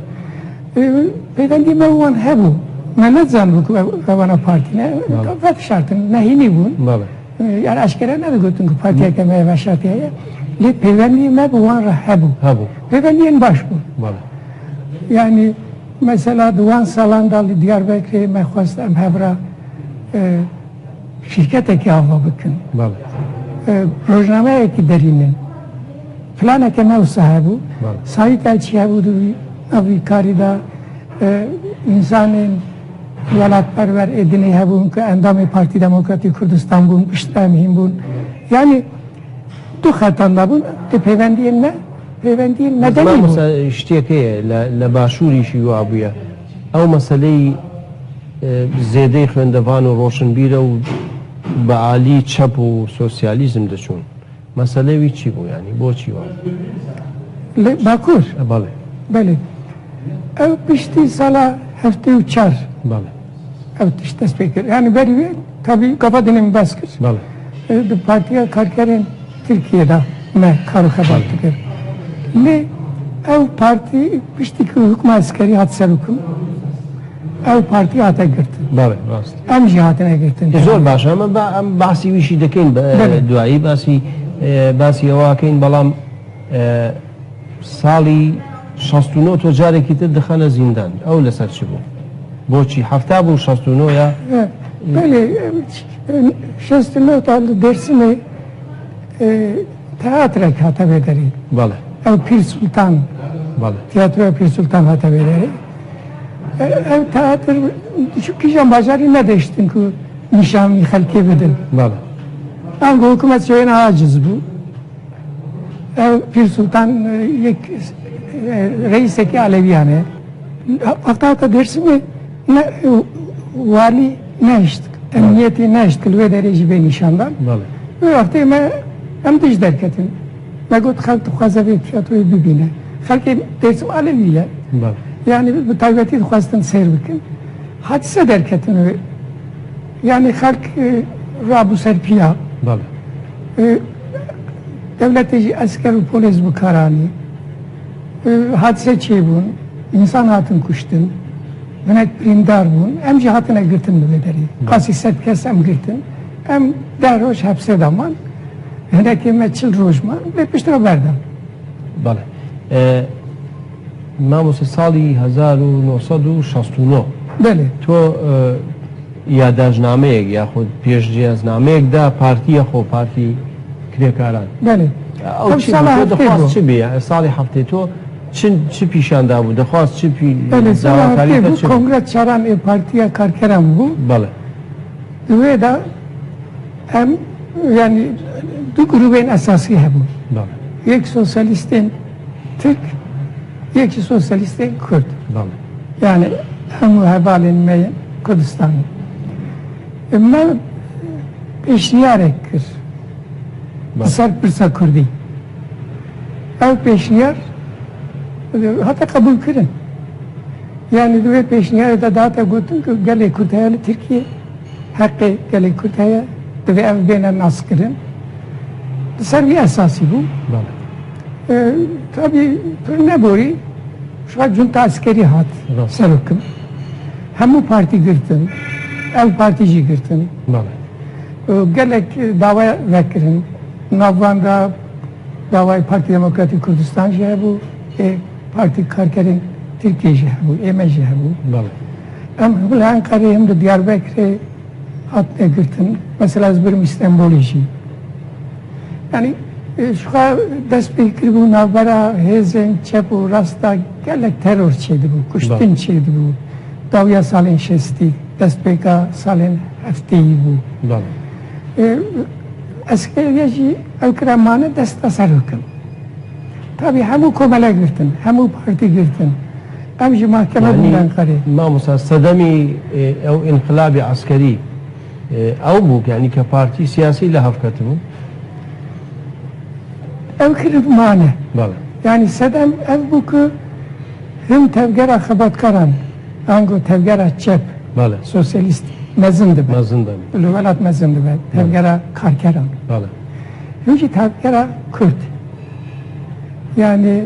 E, peywendî me wan hebû. Me nezanibû ku ev, ewana partî ne. Belê. Veşartin, ne hînî bûn. Belê. E, yani eşkere nedigotin ku partiyeke me veşartiye ye. Lê peywendî me bi wan re hebû. Hebû. Peywendiyên baş bûn. Belê. Yani mesela di wan salan de li Diyarbekirê me xwest em hev re, e, şîrketekî ava bikin. Belê. E, rojnameyekî derînin. Planeke me wisa hebû. Belê. Saîd Elçî hebû di vî, nav vî karî de, e, însanên welatperwer ê dinê hebûn ku endamê Partî Demokratîk Kurdistan bûn, piştre em hîn bûn. Yanî du xetan de bûn, di peywendiyên me, peywendiyên medeni bûn. Mamoste, ştiyek heye, li, li Başûrî jî wa bûye. Ew meseleyî e, zêdeyî xwendevan û roşinbîr e û bi alî çep û sosyalîzm diçûn. Meselê wî çi bû, yanî bo çi wa? Li Bakur? E, belê. Belê. Ew piştî sala heftê û çar Belê. ev tişt dest pê kir. Yani berî wê tabî gava dinê min behs kir. Belê. E, di Partiya Karkerên Tirkiyê de me kar û xebat dikir. Lê ew partî piştî ku hukma eskerî hat ser hukm, ew partî hate girtin. Belê, rast. Em jî hatine girtin. E, zor baş e, em ba-, em basî wî jî dikin, be-, Belê. duayî basî, e, basî ewa kin, belam, e, salî şast û nod to carekî tê dixane zîndan. Ew li ser çi bû? Bo çi? Hefta bû şast û nod ya? E, belê, e, şast û nod ta li Dêrsimê, e, teatrek hate vê derê. Belê. Ew Pîr Sultan. Belê. Tiyatroya Pîr Sultan hate vê derê. E, ew teatr, çi kîjan bajarî nedêştin ku nîşanî xelkê bidin. Belê. Ango hikûmet ji wê ne aciz bû. Ew Pîr Sultan, e, yek, e, reîsekî Aleviyan e. Wexta hate Dêrsimê ne, e, walî nehişt, emniyetê nehişt, li wê derê jî bê nîşandan. Belê. Wê wextê me, em dij derketin. Me got, xelk dixwaze vê tiyatroyê bibîne. Xelkê Dêrsim Alevî ye. Belê. Yani bi taybetî dixwestin seyr bikin. Hadise derketin wê. Yani xelk, e, rabû ser piya. Belê. E, dewletê jî esker û polês bi kar anî. E, hadise çêbûn, însan hatin kuştin, hinek birîndar bûn, em jî hatine girtin li vê derê. Belê. Qasî sed kes em girtin. Em deh roj hepsê de man, hinekê me çil roj man, lê piştre berdan. Belê. E, Mamoste, salî hezar û neh sed û şast û neh Belê. to, e, yadaşnameyek yaxud pêşniyazameyek da partiya xwe, Partî Kirêkaran. Belê. Ew Ev çi sala bû? To heftê dixwast bû. çi bî? Yani salê heftê to çi, çi pîşan dabû? Dixwast çi pî-, Belê, sala dawatkarî heftê te bû, çi bû? Kongre çaran ê Partiya Karkeran bû. Belê. Di wê de em, yani, du grûbên esasî hebûn. Belê. Yek sosyalîstên Tirk, Yekî Sosyalîstên Kurd. Belê. Yani hemû hevalên me yên Kurdistanê. E, me pêşniyarek kir. Belê. Ser pirsa Kurdî. Ev pêşniyar, e, hate qebûlkirin. Yani di wê pêşniyarê de dihate gotin ku gelê Kurd heye li Tirkiyê, heqê gelê Kurd heye, divê ev bêne naskirin. Li ser vî esasî bû. Belê. E, tabî pir neborî, şiva cunta eskerî hat. Rast. Ser hukm. Hemû partî girtin, ev partî jî girtin. Belê. E, gelek dawa vekirin. Nav wan de dawayê Partî Demokratîk Kurdistan jî hebû, ê Partî Karkerên Tirkiyê jî hebû, ê me jî hebû. Belê. Em him li Enqerê him li Diyarbekirê hatine girtin. Mesela ez birim Îstenbolê jî. Yani, e, ji xwe dest pê kiribû navbera hêzên çep û rasta gelek teror çêdibû, kuştin Belê. Çêdibû. Dawiya salên şêstî, destpêka salên heftêyî bû. Belê. E, Eskeriye jî ew kire mane desta ser hukm. Tabî hemû komele girtin, hemû partî girtin. Em ji mahkeme bûn Enqerê. Mamosta, sedemî, e, ew înqilabê eskerî, e, ew bû, yanî ke partî siyasî li hev ketibûn? Ew kirib mane. Belê. Yani sedem ev bû ku him tevgera xebatkaran, ango tevgera çep, Belê. Sosyalîst mezin dibe. Mezin dibe. Li welat mezin dibe. Belê. Tevgera karkeran. Belê. Him jî tevgera Kurd. Yani,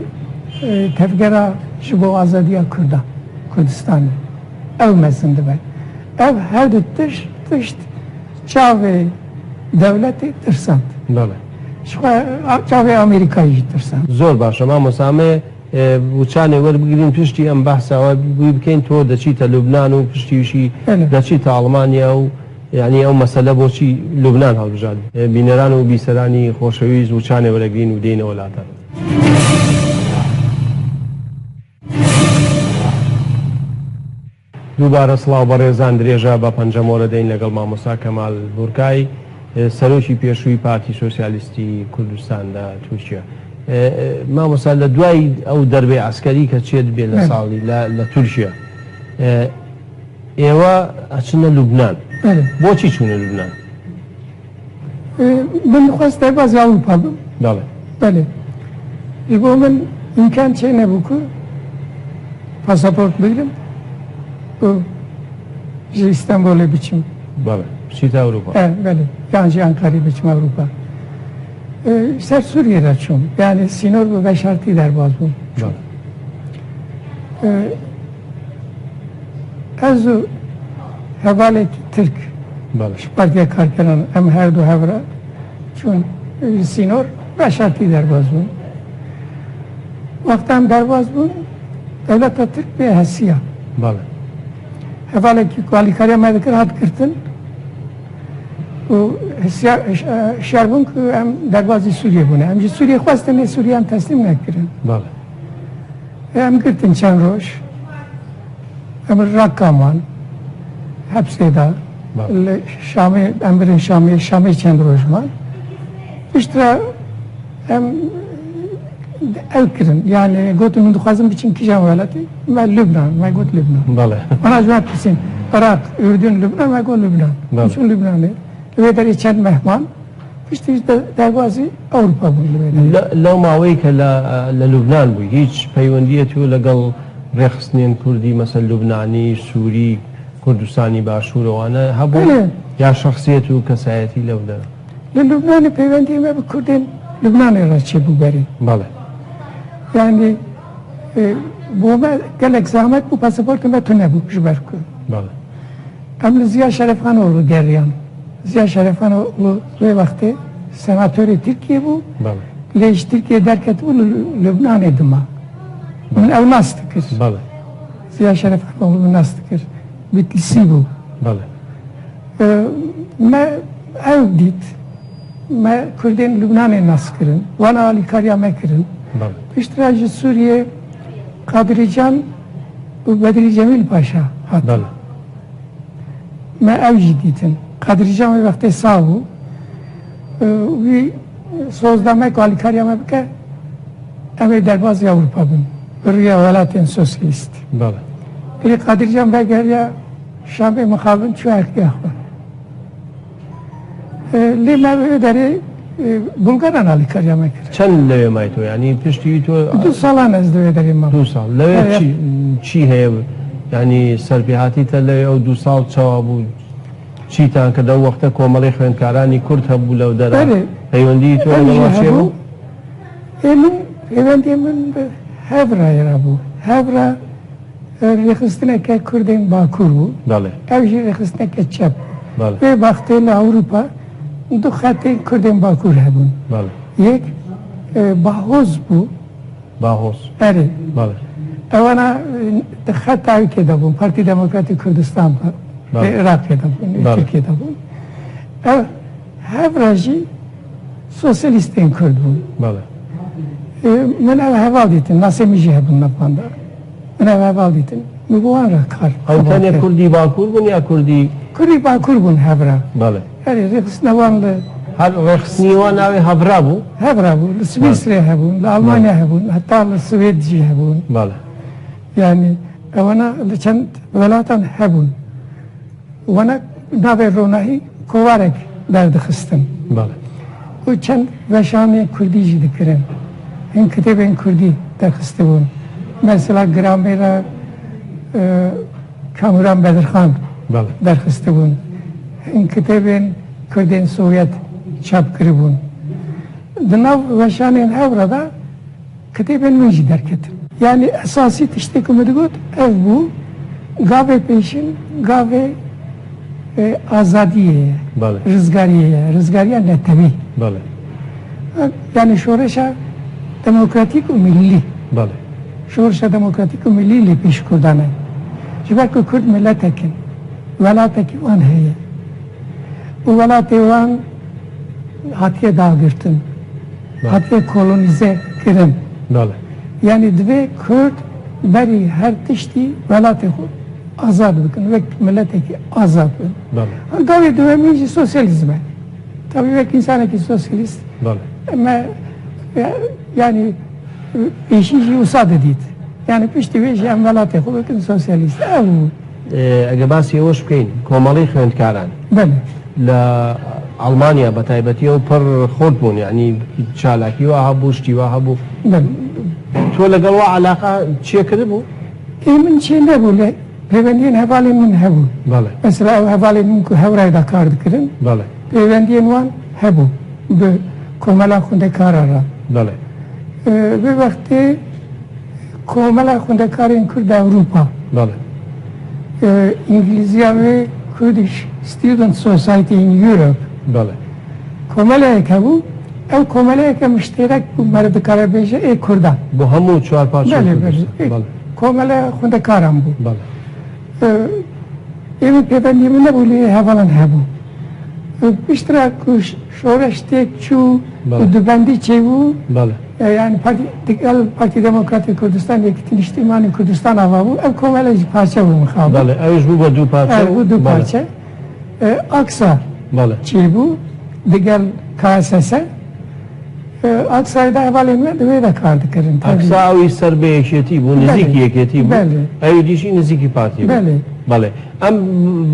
e, tevgera ji bo azadiya Kurda, Kurdistanê. Ew mezin dibe. Ev her du tişt, tişt çavê dewletê tirsand. Belê. Ji xwe a-, çavê Amerîkayê jî tirsand. Zor baş e, mamosta. Em ê, e, wî çanê werbigirîn, piştî em behsa we wî bikeyn. To deçîte Lubnan û piştî wî jî Belê. Deçîte Almanya û, yanî ew mesele boçî Lubnan hilbijart. E, bîneran û bîseranî xoşewîst wî çanê weregirîn û deyne welatan. دووبارە سڵاو بەڕێزان، درێژە بە پەنجەمۆرە دەین لەگەڵ مامۆستا کەمال بورکای، سەرۆکی پێشووی پارتی سۆسیالیستی کوردستان لە تورکیا. مامۆستا، لە دوای ئەو دەربەی عەسکەری کە چێت بێ لە بەڵێ. ساڵی لە، لە تورکیا، ئێوە ئەچنە لوبنان. بەڵێ. بۆچی چوونە لوبنان؟ Min dixwest derbazî Ewropa bim. Belê. Belê. Ji bo min îmkan çênebû ku pasaport bigrim û ji Îstenbolê biçim. Belê. Biçîte Ewropa. E, belê. Yan jî Enqerê biçim Ewropa. E, ser Sûriyê re çûm. Yani sînor bi veşartî derbaz bûm. Belê. E, Ez û hevalekî Tirk Belê. Ji Partiya Karkeran em her du hev re çûn, e, sînor veşartî derbaz bûn. Wexta em derbaz bûn, dewleta Tirk bê hesiya. Belê. Hevalekî ku alîkariya me dikir hat girtin û hesiya, e, hişyar bûn ku em derbazî Sûriyê bûne. Em ji Sûriyê xwestin, lê Sûriye em teslîm nekirin. Belê. Em girtin çend roj. Em li Rakka man. Hepsê de. Belê. Li Şamê, em birin Şamê, Şamê çend roj man. Piştre em ew kirin. Yani gotin, hûn dixwazin biçin kîjan welatî? Me Lubnan, me got Lubnan. Belê. Ana ji me pirsîn, Iraq, Ürdün, Lubnan, me got Lubnan. Belê. Çûn Lubnanê. Li wê derê çend mehman. Piştî de-, derbazî Ewropa bûn li wê derê. لە، لەو ماوەی کە لە، لە لوبنان بووی، هیچ پەیوەندیەتی و لەگەڵ ڕێخستنێن کوردی، مەسەل لوبنانی، سووری، کوردستانی باشوورەوانە هەبوو؟ بەڵێ. یا شخصیەت و کەسایەتی لەو دەرە؟ Li Lubnanê peywendiyê me bi Kurdên Lubnanê re çêbû berê. بەڵێ. Yani, e, bo me gelek zahmet bû, pasaportê me tune bû ji ber ku. بەڵێ. Em li Ziya Şerefxanoğlu geriyan. Ziya Şerefxanoğlu wê wextê senatorê Tirkiyê bû. Belê. Lê ji Tirkiyê derketibû li Lubnanê dima. Min Belê. Ew nas dikir. Belê. Ziya Şerefxanoğlu nas dikir. Bitlîsî bû. Belê. Ee, me ew dît. Me Kurdên Lubnanê nas kirin. Wan alîkariya me kirin. Belê. Piştre ji Sûriyê Kadrî Can û Bedrî Cemîl Paşa hatin. Belê. Me ew jî dîtin. Qedrîcan wê wextê sax bû. Wî soz da me ku alîkariya me bike, em ê derbazî Ewropa bin. bi rûya welatên sosyalîst. Belê. Lê Qadircan vegeriya Şamê mixabin çû erkê xwe. E, lê me wê derê, e, Bulgaran alîkariya me kir. Çend lewê may to? Yanî piştî wî to Du salan ez di wê derê mam. Du sal. Lewê Evet. çi, çi heye? Yanî serpêhatî te lewê ew du sal çawa bû? Çîtan kir? Ew wexte komelê xwendkaranî Kurd hebû lew dera. Belê. Peywendî to Ev lewê jî çê hebû. bû? Ê min, pêwendiyê min bi Hevra re bû. Hevra, e, rêxistineke Kurdên Bakur bû. Belê. Ew jî rêxistineke çep. Belê. Wê wextê li Ewropa du xetên Kurdên Bakur hebûn. Belê. Yek, e, Bahoz bû. Bahoz. Erê. Belê. Ewana, e, di xeta wê kê de bûn. Partî Demokratîk Kurdistan, Belê. Iraqê de bûn, Belê. Tirkiye de bûn. Ev Hevra jî sosyalîstên Kurd bûn. Belê. E, min ev heval dîtin, nasê min jî hebûn nav wan de. Min ev heval dîtin. Min bi wan re kar Ew xebat tenê kir. Kurdî Bakur bûn ya Kurdî? Kurdî Bakur bûn Hevra. Belê. Erê, rêxistina wan li Her rêxistinî wan navê Hevra bû? Hevra bû. Li Belê. Swîsrê hebûn, li Almanya Belê. hebûn, heta li Swêd jî hebûn. Belê. Yanî, ewana li çend welatan hebûn. Wana navê ronahî kovarek derdixistin. Belê. Û çend weşanên kurdî jî dikirin. Hin kitêbên kurdî derxistibûn. Mesela gramêra, e, Kamuran Bedirxan Belê. derxistibûn. Hin kitêbên kurdên Sovyet çap kiribûn. Di nav weşanên Hevra de Kitêbên min jî derketin. Yanî esasî tiştê ku min digot ev bû, gavê pêşin, gavê, e, azadiyê ye, Belê. rizgariyê ye, rizgariya netewî. Belê. Yanî şoreşa demokratîk û millî. Belê. Şoreşa demokratîk û millî li pêş Kurdan e. Ji ber ku Kurd miletek in, welatekî wan heye. Û welatê wan hatiye dagirtin. Belê. Hatiye kolonîze kirin. Belê. Yanî divê Kurd berî her tiştî welatê xwe azad bikin, wek miletekî azad bin. Belê. Gavê duwemîn jî sosyalîzm e. Tabî wek însanekî sosyalîst Belê. me, e, yanî, e, pêşî jî wisa didît. Yanî piştî wê jî em welatê xwe bikin sosyalîst. Ew bû. E, eger basî ewş bikeyn, komelî xwendkaran. Belê. Li Almanya bi taybetî ew pir xurt bûn, yanî çalakî wa hebû, ştî wa hebû. Belê. To legel wa eleqa çê kiribû? Ê min çê nebû, lê pêwendiyên hevalên min hebûn. Belê. Mesela ew hevalên min ku Hewrayê de kar dikirin, Belê. pêwendiyên wan hebû bi Komela Xwendekaran re. Belê. E, vê wextê Komela Xwendekarên Kurd Ewropa. Belê. E, Îngilîziya wê Kurdish Student Society in Europe. Belê. Komeleyek hebû. Ew komeleyeke mişterek bû, meriv dikare bêje ê Kurdan. Bo hemû çar parçeyên Belê, Kurdistan. belê. Belê. Komela xwendekaran bû. Belê. E, Ê min pêvendiyê min nebû, lê hevalan hebû. Piştre ku ş-, şoreş têk çû Belê. û dubendî çêbû, Belê. e, yani partî, digel Partî Demokratîk Kurdistan, Yekîtî Niştîmanî Kurdistan ava bû, ev komele jî parçe bû mixabin. Belê, ew ji bû be du parçe. Ev bû du Belê. parçe. E, Aksa Belê. çêbû, digel K S S. E, Aksayê de hevalên me di wê de kar dikirin, tabii. Aksa ew ser bi yekêtî bû, Belê. nizîkî yekêtî bû. Belê. Ew dî jî nizîkî partî bû. Belê. Belê. Em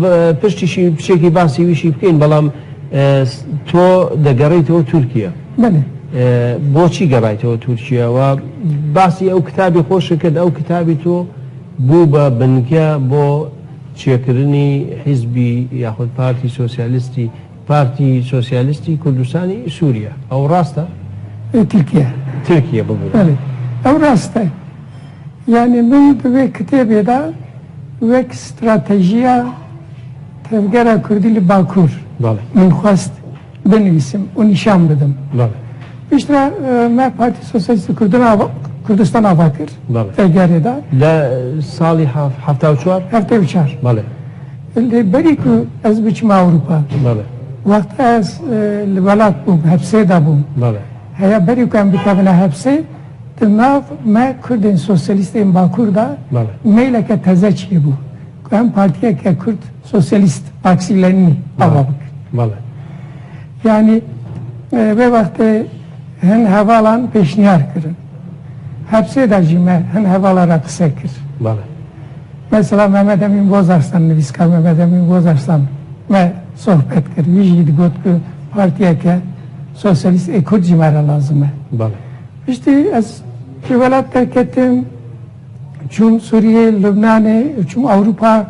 b-, piştî şî piçekî basî wî şî bikeyn, belam, e, s-, to degerîtî Tirkiye. Belê. E, boçî gerîtî Tirkiye? We basî ew kitabî xwe şikir, ew kitabî to bû be binge bo çêkirinî hizbî yaxud partî sosyalîstî. Partî Sosyalîstî Kurdistanî Sûriye. Ew rast e? E, Tirkiye. Tirkiye, bibû. Belê. Ew rast e. Yani min di wê kitêbê de wek stratejiya tevgera Kurdî li Bakur Belê. min xwest binivîsim û nîşan bidim. Belê. Piştre, e, me Partî Sosyalîstî Kurdin ava, Kurdistan ava kir. Belê. Tegerê de. Li salî hef-, hefta û çar? Hefta û çar. Belê. Lê berî ku ez biçim Ewropa, Belê. wexta ez, e, li welat bûm, hepsê de bûm. Belê. Heya berî ku em bikevine hepsê, di nav me Kurdên sosyalîstên Bakur de Belê. meyleke teze çêbû. Ku em partiyeke Kurd sosyalîst, Marksî Lenînî Belê. ava bikin. Belê. Yani, e, vê wextê hin hevalan pêşniyar kirin. Hepsê de jî me hin hevala re qise kir. Bale. Mesela Mehmet Emîn Bozarslan, nivîskar Mehmet Emîn Bozarslan me sohbet kir. Wî jî digot ku partiyeke sosyalîst ê Kurd jî me re lazim e. Bale. Piştî ez ji welat derketim, çûm Sûriyê, Lubnanê, çûm Ewropa,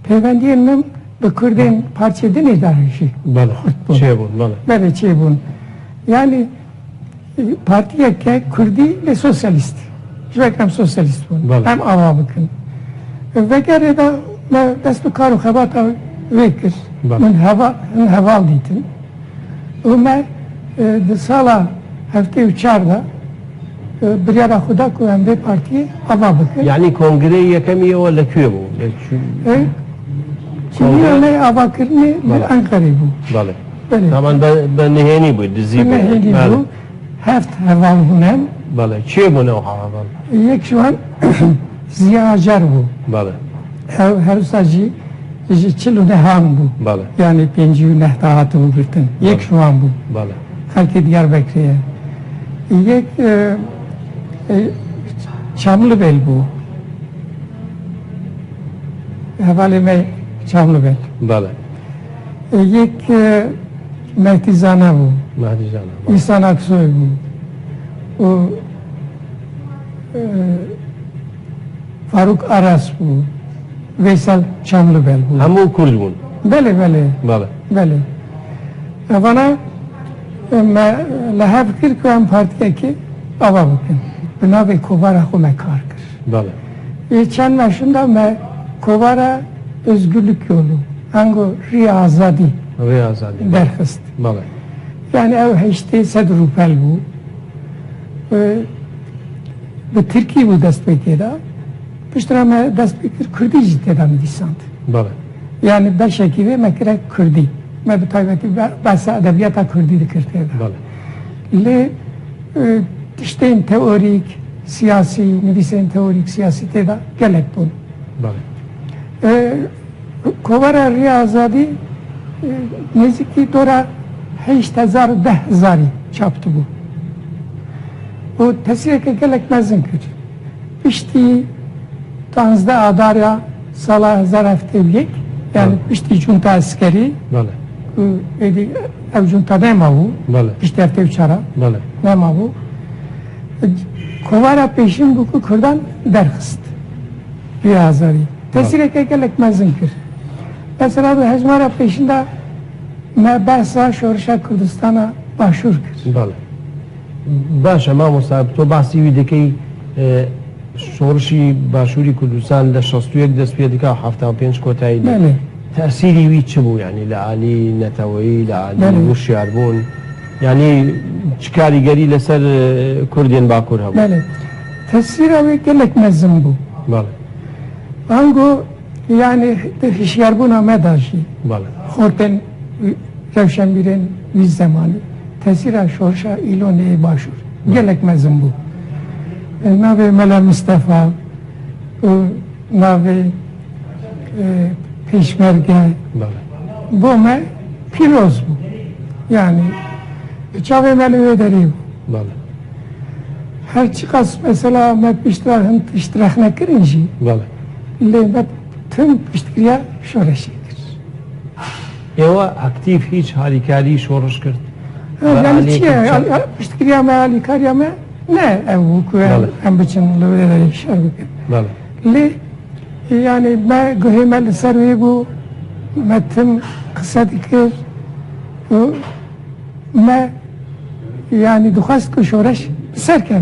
pêvendiyên min bi Kurdên parçeyê dinê de jî Bale. Xurt bûn. Çêbûn, bale. Belê, çêbûn. Yani, e, partiyeke Kurdî lê sosyalîst. Ji ber em sosyalîst bûn. Bale. Em ava bikin. Vegerê de me dest bi kar û xebata wê kir. Bale. Min heva-, min heval dîtin. Û me, e, di sala heftê û çar de, e, biryara xwe da ku em vê partiyê ava bikin. Yanî kongreyê yekemî ew li ku bû? Li çi-, E, kongre? Çinî me avakirinê li Bale. Enqerê bû. Bale. Belê. Taban be, be nihênî bû, dizî Bi bû. Nehênî Bale. Bû. Heft heval bûn em. Bale. Çê bûn ew heval? Yek ji wan Ziya Acar bû. Bale. Ew her wisa jî ji çil û nehan bû. Bale. Yani pêncî û neh de hatibû girtin. Yek Bale. Ji wan bû. Bale. Xelkê Diyarbekirê ye. Yek, e, e, Çamlibel bû. Hevalê me Çamlibel. Bale. E, yek, e, Mehdî Zana bû. Mehdî Zana, bale. Îhsan Aksoy bû. Û, e, Farûk Aras bû. Veysel Çamlibel bû. Hemû Kurd bûn. Belê, belê. Bale. Belê. Evana, e, me li hev kir ku em partiyekê ava bikin. Bi navê kovara xwe me kar kir. Bale. Ê çend meşin de me kovara Özgürlük Yolu, ango Rêya Azadî Rêya Azadî, bale. Derxist. Bale. Yani ew heştê sed rûpel bû. E, bi tirkî bû destpêkê de. Piştre me dest pê kir, kurdî jî tê de nivîsand. Bale. Yani beşekî vê me kire kurdî. Me bi taybetî be-, behsa edebiyata kurdî dikir tê de. Bale. Lê, e, tiştên teorîk, siyasî, nivîsên teorîk, siyasî tê de gelek bûn. Bale. E, Kovara Rêya Azadî, e, nêzîkî dora heşt hezar û deh hezarî çap dibû. Û tesîreke gelek mezin kir. Piştî duwazdeh Adara sala hezar heftê û yek, yani Bale. Piştî cunta eskerî, Bale. Ku êdî ev cunta nema bû, Bale. Piştî heftê û çar a Bale. Nema bû. Kovara pêşîn bû ku Kurdan derxist. Rêya Azadî. Bale. Tesîreke gelek mezin kir. Mesela di hejmara pêşîn de me behsa şorişa Kurdistana Başûr kir. Bale. Baş e, mamosta, to basî wî dikey, e, şorişî Başûrî Kurdistan li şast û yek dest pê dike, hefta û pênc kotayî de. Belê. Tesîrî wî çi bû, yanî li alî neteweyî, li alî Belê. Hişyarbûn? Yanî çi karîgerî li ser, e, Kurdên Bakur hebû? Belê. Tesîra wê gelek mezin bû. Belê. Ango, yani, di hişyarbûna me de jî Belê. Xortên rewşenbîrên wî zemanî tesîra şorşa Îlonê Başûr Belê. Gelek mezin bû. E, navê Mela Mistefa, e, navê, e, Pêşmerge Belê. Bo me pîroz bû. Yani, çavê me li wê derê bû. Belê. Her çiqas mesela me piştre hin tişt rexne kirin jî, Belê. Lê me tim piştgiriya şoreşê kir. Êwa aktîf hîç harîkarî şoreş kir? Ha, Bi yani aliyekî çi ye? Al-, al-, piştgiriya me, alîkariya me ne ew bû ku em, Belê. Em biçin li wê derê şer bikin. Belê. Lê, yani me guhê me li ser wê bû, me tim qise dikir û me, yani dixwest ku şoreş bi ser keve.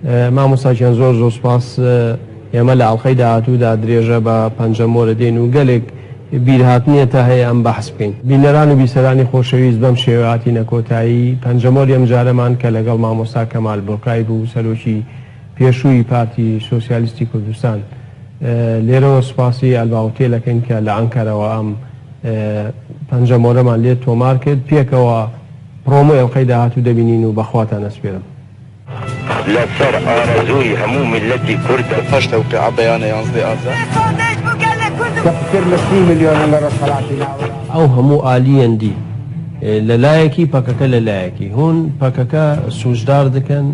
E, Mamosta Çiyan, zor zor spas. E, ئێمە لە ئەڵقەی داهاتوودا درێژە بە پەنجەمۆرە دێن و گەلێک بیرهاتنێتە هەیە ئەم بەحس بکەین. بینەران و بیسەرانی خۆشەویست، بەم شێوە هاتینە کۆتایی پەنجەمۆری ئەم جارەمان کە لەگەڵ مامۆستا کەمال بورقای بوو، سەرۆکی پێشووی پارتی سۆسیالیستی کوردستان. ئە، لێرەوە سوپاسی ئەلباوتێلەکەین کە لە ئەنکەرەوە ئەم، ئە، پەنجەمۆرەمان لێ تۆمار کرد. پێکەوە پرۆمۆی ئەڵقەی داهاتوو دەبینین و بەخواتان ئەسپێرم. لەسەر ئارەزووی هەموو میللەتی کوردە. هەشت ئەو پێ عەبەیانە یانزدە ئازار. کە پتر لە سی ملیۆنن لە ڕۆژهەڵاتی ناوەڕاست. ئەو هەموو ئالیەن دی، ئە، لە لایەکی پەکەکە لە لایەکی هون پەکەکە سوژدار دکەن.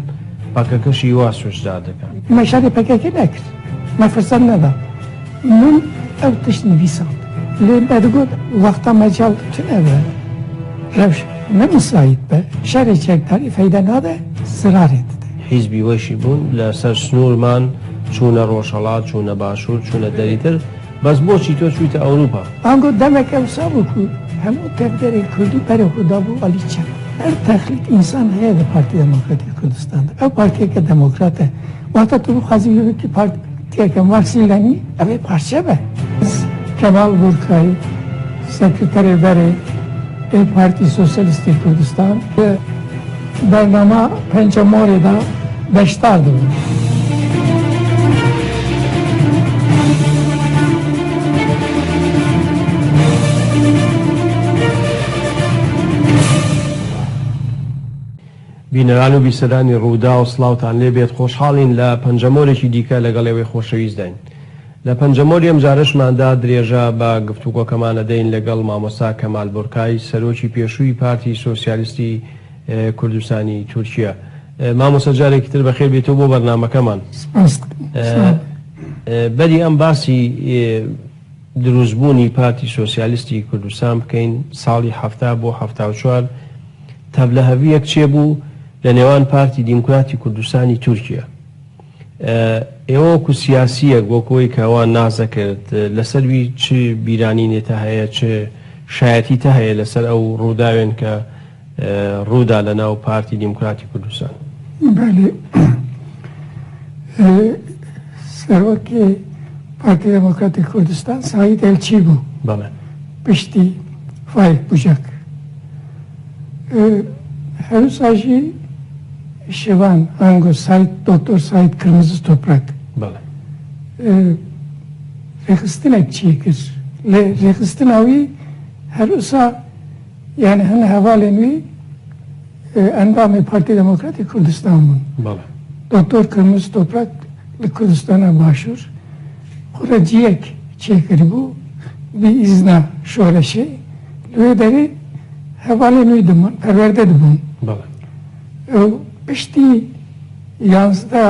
پەکەکەشی وا سوژدار دەکات. Me şerê P K K nekir. Me firsat neda. Min ew tişt nivîsand. Lê me digot wexta me çaw tune be. Rewş ne misayît be. Şerê çekdarî feyde nade, zirarê dide. حیزبی وەشی بوون لە سەر سنوورمان، چوونە ڕۆژهەڵات، چوونە باشوور، چوونە دەریتر. بەس بۆچی تۆ چوویتە ئەوروپا؟ Ango demek ew sabû ku hemû tevgerên Kurdî berê xwe dabû alî çep. Her texlît însan heye di Partî Demokratîk Kurdistan de. Ew partiyeke demokrat e. Wexta tu bixwazî wê bikî partiyeke Marksî Lenî, ev ê parçe be. Kemal Burkay, sekreterê berê ê Partî Sosyalîstî Kurdistan, Bernama Pencemorê de beşdar dibin. بینەران و بیسەرانی ڕووداو، سڵاوتان لێ بێت. خۆشحاڵین لە پەنجەمۆرێکی دیکە لەگەڵ ئێوەی خۆشەویستداین. لە پەنجەمۆری ئەمجارەشماندا درێژە بە گفتوگۆکەمان ئەدەین لەگەڵ مامۆستا کەمال بورکای، سەرۆکی پێشووی پارتی سۆسیالیستی کوردستانی تورکیا. مامۆستا، جارێکی تر بەخێر بێتەوە بۆ بەرنامەکەمان. بەری ئەم باسی دروستبوونی پارتی سۆسیالیستی کوردستان بکەین، ساڵی حەفتا بۆ حەفتا و چوار تەبلە هەڤیەک چێبوو لە نێوان پارتی دیموکراتی کوردستانی تورکیا. ئێوە وەکو سیاسیەک، وەکو ئەوەی کە ئەوان ناز دەکرد، لەسەر وی چ بیرانینێتە هەیە، چ شایەتیتە هەیە لەسەر ئەو ڕووداوێن کە ڕوودا لە ناو پارتی دیموکراتی کوردستان؟ بەێ. سەرۆکی پارتی دیموکراتی کوردستان سعید ئەلچی بوو. بەڵێ. پشتی فایک بوجەک. هەروسا ژی شێوان ئەنگۆ سایت دکتۆر سایت کرمزز تۆپرەک. بەڵێ. ڕێخستنێک چی کرد. لێ ڕێخستناوی هەروسا یعنی هەن هەواڵێن وی ئەندامی پارتی دموکراتی کوردستان بوون. بەڵێ. دکتۆر کرمز تۆپرەک لە کوردستانە باشوور خورەجیەک چێکردبوو بی ئیزنا شۆرەشێ لێ دەرێ هەواڵێن وی دمان پەروەردە دبوون. بەڵێ. ئەو پشتی یانزدە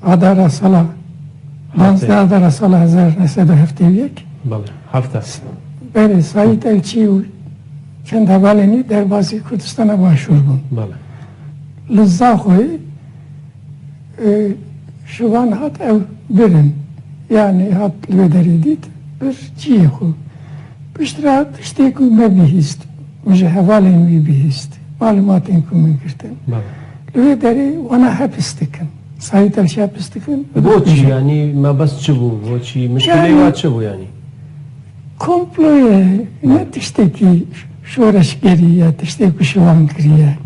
ئادارا ساڵا، یانزدە ئادارا ساڵا هەزار نەسەد و هەفتێ و یەک. بەڵێ، هەفتە. بەێ، سعید ئەلچی و چەند هەواڵێنی دەربازی کوردستانە باشوور بوون. بەڵێ. لە زاخۆی شوان هات ئەو برن. یعنی هات لێ دەری دیت بر چیە خو. پشترا تشتێک و مە بیهیست. و ji hevalên wî bihîst, malûmatên ku min girtin. Li wê derê wana hepis dikin. Sayî Telşî hepis dikin. Boçî, yanî mebest çi bû? Boçî, mişkilê wa çi bû yanî? Komplo ye, ne tiştekî şoreşgerî ye, tiştê ku şivan kiriye.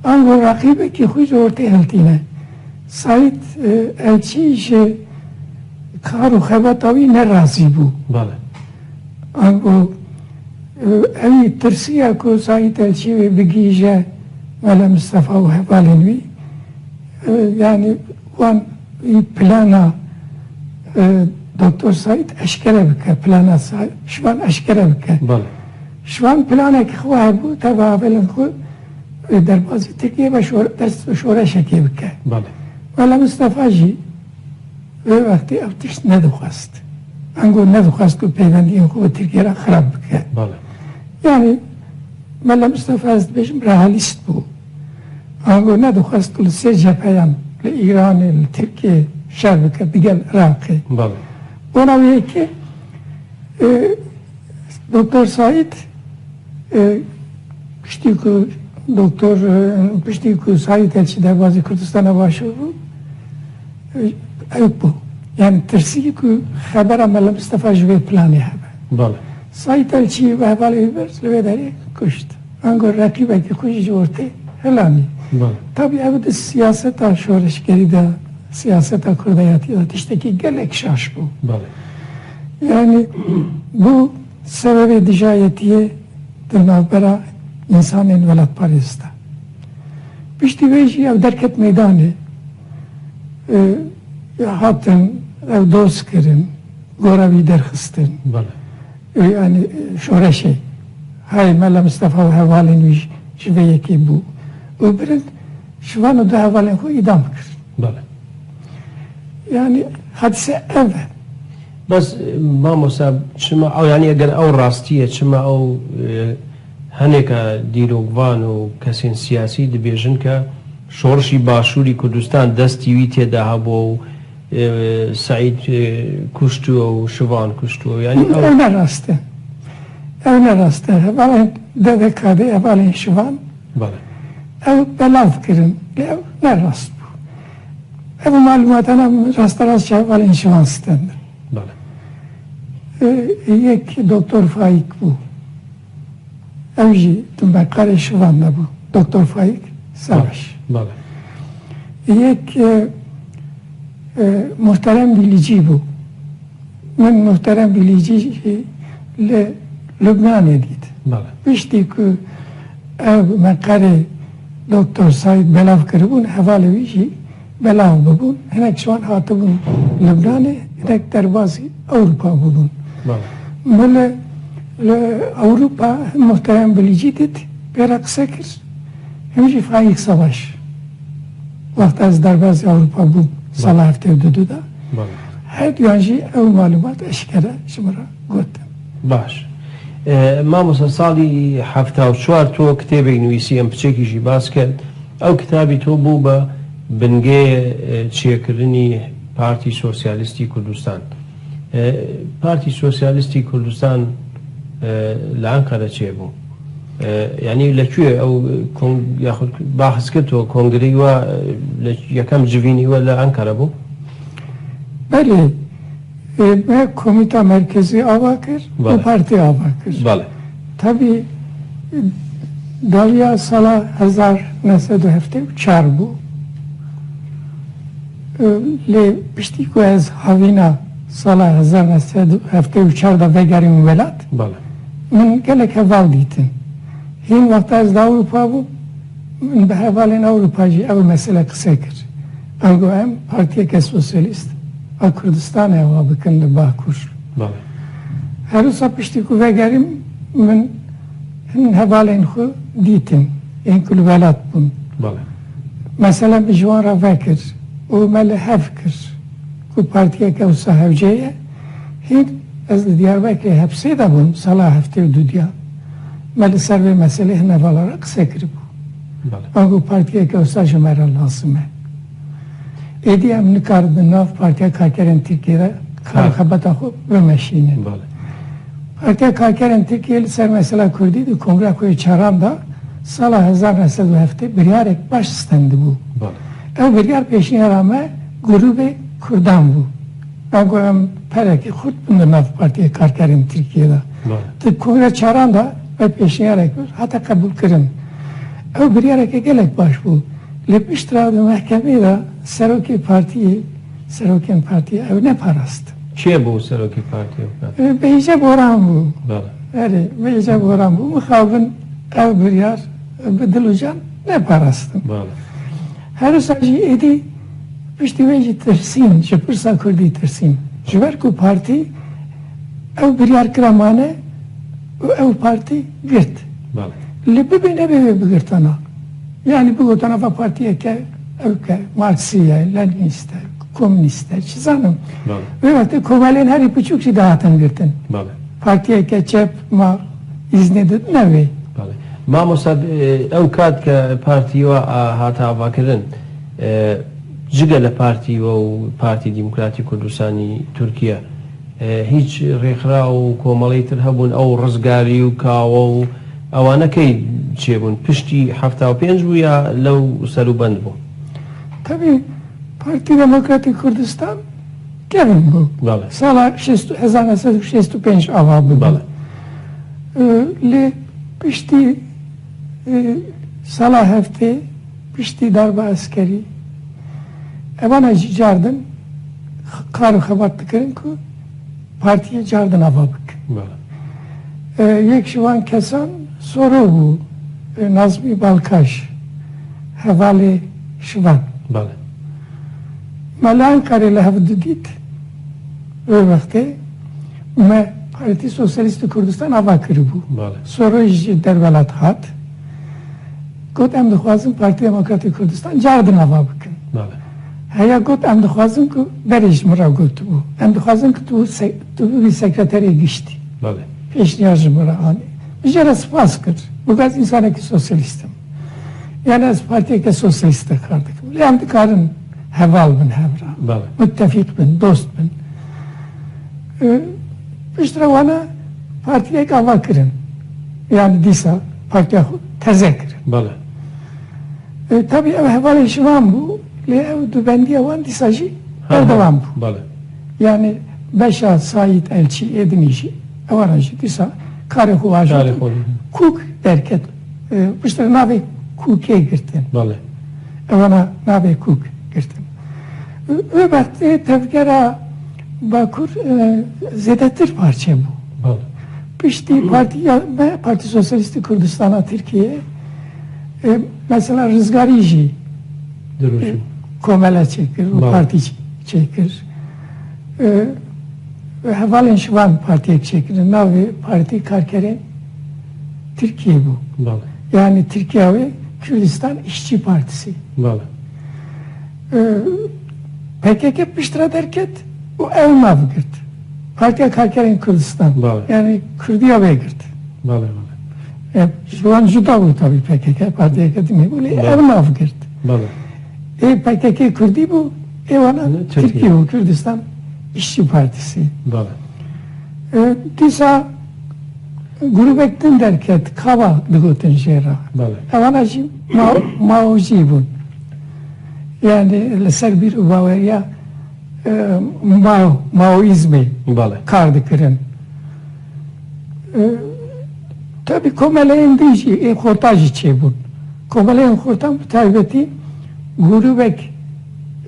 Ango raqîbekî xwe ji ortê hiltîne. Sayîd Elçî ji kar û xebata wî nerazî bû. Ango Ewî tirsiya ku Saîd Elçî wê bigihîje Mele Mistefa û hevalên wî, yanî wan wî plana Doktor Saîd eşkere bike, plana Saîd, ji wan eşkere bike. Ji wan planekî xwe hebû, teva hevalên xwe derbazî Tirkiyê ve dest bi şoreşekê bike. Mele Mistefa jî Wê wextê ew tişt nedixwest. Ango nedixwest ku peywendiyên xwe bi Tirkiye re xirab bike. Belê. Yanî Mele Mistefa ez dibêjim realîst bû. Ango nedixwest ku li sê cepheyan li Îranê, li Tirkiyê şer bike digel Iraqê. Belê. Bona wê yekê e, Doktor Saîd e, piştî ku Doktor e, piştî ku Saîd Elçî derbazî Kurdistana Başûr bû, e, ew bû. Yani tirsî ku xebera Mele Mistefa ji vê planê hebe. Belê. Saîd Elçî ve hevalê wî bir li vê derê kuşt. Ango reqîbekî xwe jî ji ortê hilanî. Belê. Tabî ev di siyaseta şoreşgerî de, siyaseta kurdayatî de tiştekî gelek şaş bû. Belê. Yani bû sebebê dijayetiyê di navbera însanên welatparêz de. Piştî wê jî ew derket meydanê, e, hatin, ew doz kirin, gora wî derxistin. Belê. E, yani, e, şoreşê. Hay Mele Mistefa û hevalên wî ji vê yekê bû. Û birin Şivan û du hevalên xwe îdam kir. Bele. Yani hadise ev e. Bes, e, mamosta, çima ew, yani eger ew rastî ye, çima ew, e, henêka dîrokvan û kesên siyasî dibêjin ke şorişî Başûrî Kurdistan destî wî tê de hebû û, e, Seîd, e, kuştiyo û Şivan kuştiyo. Yani ew Ew ne rast e. Ew ne rast e. Hevalên D D K'ê, hevalên Şivan, Bele. ew belav kirin. Lê ew ne rast bû. Ev malûmatana rasterast ji hevalên Şivan stendin. Bele. E, yek Doktor Faîk bû. Ew jî di meqerê Şivan de bû. Doktor Faîk Savaş. Bele. Yek, e, e, Muhterem Bilîcî bû. Min Muhterem Bilîcî jî li Lubnanê dît. Bele. Piştî ku ev meqerê Doktor Saîd belav kiribûn, hevalê wî jî belav bibûn. Hinek ji wan hatibûn Lubnanê, hinek derbasî Ewropa bûbûn. Bele. Min li, li Ewropa Muhterem Bilîcî dît, pê re qise kir. Him jî Faîk Savaş. Wexta ez derbasî Ewropa bûm, sala heftê û du de. Bele. Her duyan jî ew malûmat eşkere ji min re gotin. Baş. E, mamosta, salî hefta û çar to kitêbek nivîsî, em piçekî jî bas kir. Ew kitabî to bû be bingê, e, çêkirinî Partî Sosyalîstî Kurdistan. E, Partî Sosyalîstî Kurdistan, e, li Enqere çêbû. E, yanî li ku ye ew kon-, yaxud bahs kir to, kongreyê we, e, li yekem civînî we li Enqere bû? Belê. E, me komîta merkezî ava kir û Belê. partî ava kir. Belê. Tabî, dawiya sala hezar neh sed û heftê û çar bû. E, lê piştî ku ez havîna sala hezar neh sed û heftê û çar de vegerîm welat, Belê. min gelek heval dîtin. Hîn wexta ez di Ewropa bûm, min bi hevalên Ewropa jî ev mesele qise kir. Ango em partiyeke sosyalîst a Kurdistanê ava bikin li Bakur. Belê. Her wisa piştî ku vegerîm, min hin hevalên xwe dîtin, yên ku li welat bûn. Belê. Mesela min ji wan re vekir û me li hev kir ku partiyeke wisa hewce ye. Hîn ez li Diyarbekirê hepsê de bûm, sala heftê û du diya. Me li ser vê meselê hin hevala re qise kiribû. Belê. Ango partiyeke wisa ji me re lazim e. Êdî em nikarin di nav Partiya Karkerên Tirkiyê de kar û Ha. xebata xwe bimeşînin. Belê. Partiya Karkerên Tirkiyê li ser mesela Kurdî di Kongra xwe yê çaran de sala hezar neh sed û heftê biryarek baş stendibû. Belê. Ew biryar pêşniyara me grûbê Kurdan bû. Ango em perekê xurt bin di nav Partiya Karkerên Tirkiyê de. Belê. Di Kongra çaran de me pêşniyarek bir hate qebûlkirin. Ew biryareke gelek baş bû. Lê piştre di mehkemê de serokê partiyê, serokên partiyê ew neparast. Kê bû serokê partiyê? E, Beyce Boran bû. Belê. Erê, Beyce Boran bû. Mixabin ev biryar bi dil û can neparastin. Belê. Her wisa jî êdî piştî wê jî tirsîn, ji pirsa Kurdî tirsîn. Ji ber ku partî ew biryar kira mane û ew partî girt. Belê. Lê bibê nebe wê bigirtana. Yani bigotana va partiyeke ew ke Marksî ye, Lenînîst e, komûnîst e, çi zanim. Belê. Wê wextê komelên herî piçûk jî dihatin girtin. Belê. Partiyeke çep ma îznê didine wê. Belê. Mamosta, e, ew kat ke partî we, a, hate avakirin, e, cige li partî we û Partî Demokratîk Kurdistanî Tirkiye, e, hîç rêkxiraw û komeleyê tir hebûn, ew Rizgarî û Kawe û ewane key çêbûn? Piştî hefta û pênc bû ya lew serûbend bû? Tabî, Partî Demokratîk Kurdistan kevin bû. Belê. Sala şêst, hezar neh sed û şêst û pênc ava bû. Belê. E, lê piştî, e, sala heftê, piştî darba eskerî, evana jî cardin kar û xebat dikirin ku partiyê cardin ava bikin. Belê. E, yek ji wan kesan Soro bû, e, Nazmî Balkaş, hevalê Şivan. Belê. Me li Enqerê li hev didît, wê wextê me Partî Sosyalîst û Kurdistan ava kiribû. Belê. Soro jî derwelat hat. Got, em dixwazin Partî Demokratîk Kurdistan car din ava bikin. Bale. Heya got, em dixwazin ku berê ji min re gotibû. Em dixwazin ku tu se-, tu bibî sekreterê giştî. Bale. Pêşniyar ji min re anî. Min jê re spas kir. Got, ez însanekî sosyalîst im. Yani ez partiyeke sosyalîst de kar dikim. Lê em dikarin heval bin hev re. Bale. Muttefîq bin, dost bin. E, piştre wana partiyek ava kirin. Yani dîsa partiya xwe teze kirin. Bale. E, tabii ev hevalên ji wan bû, lê ew dubendiya wan dîsa jî Ha, ha. berdewam bû. Bale. Yani beşa Saîd Elçî ê dinî jî, ewana jî dîsa karê xwe Karê ajot. xwe. Kûk derket, e, piştre navê Kûkê girtin. Bale. Ewana navê Kûk girtin. Wê wextê tevgera Bakur, e, zêdetir parçe bû. Bale. Piştî partiya me, Partî Sosyalîstî Kurdistana Tirkiye, e, mesela Rizgarî jî, Dirûşî. e, komele çêkir û Bale. partî çê-, çêkir. E, hevalên ji van partiyek çêkirin. Navê Partî Karkerên Tirkiye bû. Bale. Yani Tirkiye wê Kürdistan İşçi Partisi. Bale. E, P K K piştre derket û ew nav girt. Partiya Karkerên Kurdistan. Bale. Yani Kurdiya wê girt. Bale, bale. E, ji wan cuda bû tabii P K K, partiyeke din bû, lê Bale. ew nav girt. Bale. Ê P K K Kurdî bû, ê wana Ne, Tirkiye. Tirkiye bû, Kürdistan İşçi Partisi. Bale. E, dîsa grûbek din derket, Kaba digotin jê re. Bale. Ewana jî ma-, maocî bûn. Yani li ser bîr û baweriya, e, Mao, Maoîzmê Bale. kar dikirin. E, tabii komeleyên din jî, ê xorta jî çêbûn. Komeleyên xorta bi taybetî grûbek,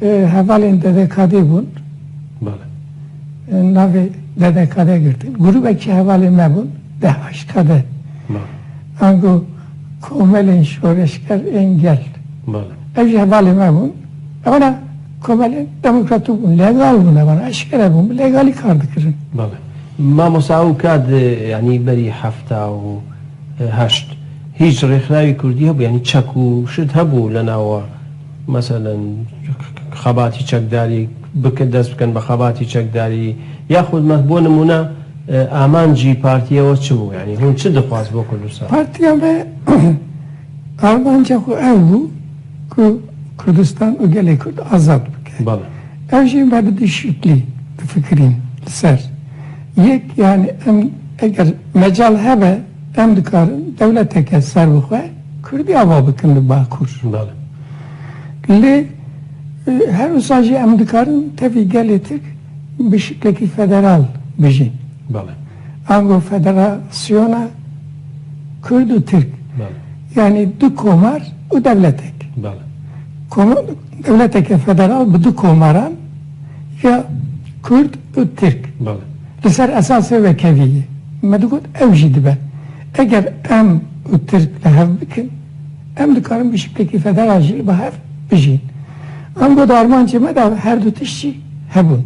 e, hevalên D D K D bûn. Bale. E, navê D D K D girtin. Grûbek jî hevalên me bûn. D H K D. Bale. Ango komelên şoreşger ên gel. Bale. Ev jî hevalên me bûn. Ewana komelên demokratîk bûn. Legal bûn ewana. Eşkere bûn. Bi legalî kar dikirin. Bale. Mamosa ew ka di, yanî berî hefta û heşt hîç rêxrawî Kurdî hebû? Yanî çek û şit hebû li nawa, meselen, xebatî çekdarî bikin, dest bikin bi xebatî çekdarî? Yaxud me bo nimûne, e, amancî partiya we çi bû? Yanî hûn çi dixwast bo Kurdistan? Partiya me armanca xwe ew bû ku Kurdistan û gelê Kurd azad bike. Bale. Ev jî me bi du şiklî difikirîn li ser. Yek, yani em eger mecal hebe, em dikarin dewleteke serbixwe Kurdî ava bikin li Bakur. Bale. Lê, e, her wisa jî em dikarin tevî gelê Tirk bi şiklekî federal bijîn. Bale. Ango federasyona Kurd û Tirk. Bale. Yani du komar û dewletek. Bale. Koma-, dewleteke federal bi du komaran ya Kurd û Tirk. Bale. Li ser esasê wekevî ye. Me digot ew jî dibe. Eger em û Tirk li hev bikin, em dikarin bi şiklekî federal jî li ba hev bijîn. Ango di armancê me de her du tişt jî hebûn.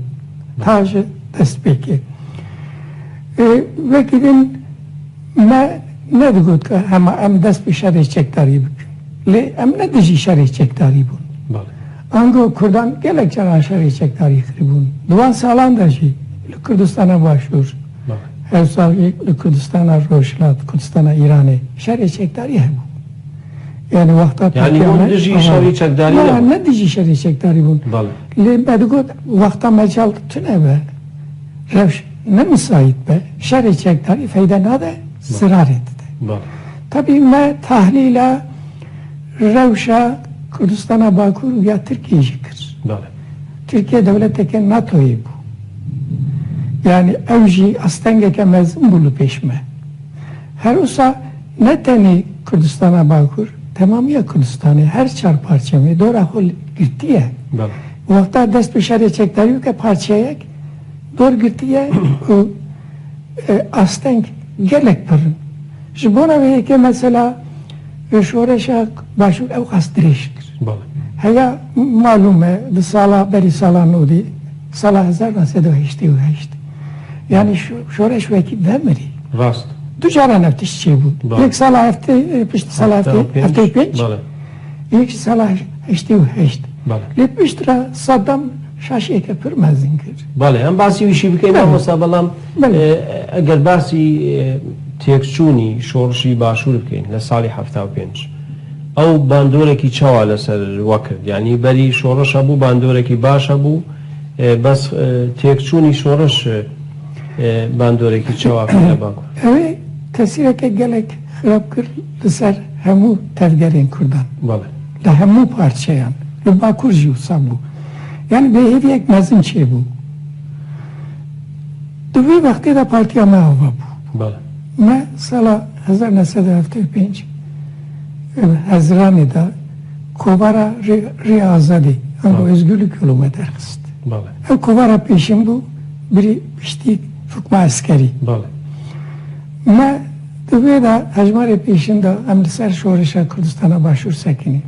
Ta ji destpêkê. E, wekî din me nedigot ku hema em dest bi şerê çekdarî bikin. Lê em ne dijî şerê çekdarî bûn. Bale. Ango Kurdan gelek caran şerê çekdarî kiribûn. Di wan salan de jî li Kurdistana Başûr, Bale. her sal jî li Kurdistana Rojhilat, Kurdistana Îranê şerê çekdarî hebû. Yani wexta Yani partiya hûn me dijî Aha. şerê çekdarî Na, nebûn? ne dijî şerê çekdarî bûn. Bale. Lê me digot wexta mecal tune be, rewş ne misayît be, şerê çekdarî feyde nade, zirarê dide. Bale. Tabii me tahlîla rewşa Kurdistana Bakur ya Tirkiye jî kir. Bale. Tirkiye dewleteke NATOyê bû. Yani ew jî astengeke mezin bû li pêş me. Her wisa ne tenê Kurdistana Bakur, temamiya Kurdistanê, her çar parçemê dora xwe girtiye. Bale. Wexta dest bi şerê çekdarî bike parçeyek dor girtiye û, e, asteng gelek pir in. Ji bona vê yekê mesela, e, şoreşa Başûr ew qas dirêj kir. Bale. Heya malûm e, di sala, berî sala nodî, sala hezar neh sed û heştê û heşt. Yani şo-, şoreş wekî vemirî. Rast. Du caran ev tişt çêbû. Belê. Yek sala heftê, e, pişt sala heftê, heftê û pênc. Heftê û pênc. Belê. Yek jî sala heştê û heşt. Belê. Lê pişt re Saddam şaşiyeke pir mezin kir. Belê, em basî wî jî bikeyn, belê, mamosta, belam, belê, e, eger basî, e, têkçûnî şorişî Başûr bikeyn li salî hefta û pênc, ew bandorekî çawa li ser we kir? Yanî berî şoreş hebû, bandorekî baş hebû, e, bes, e, têkçûnî şoreş, e, e, bandorekî çawa kir li Bakur? Ew ê tesîreke gelek xirab kir li ser hemû tevgerên Kurdan. Belê. Li hemû parçeyan. Li Bakur jî wisa bû. Yanî bêhêviyek mezin çêbû. Di vê wextê de partiya me ava bû. Belê. Me sala hezar neh sed û heftê û pênc, e, Hezranê de kovara Rê-, Rêya Azadî, ango, belê, Özgürlük Yolu me derxist. Belê. Ev kovara pêşîn bû, birî piştî hukma eskerî. Belê. Me di vê de hejmarê pêşîn de em li ser şoreşa Kurdistana Başûr sekinî.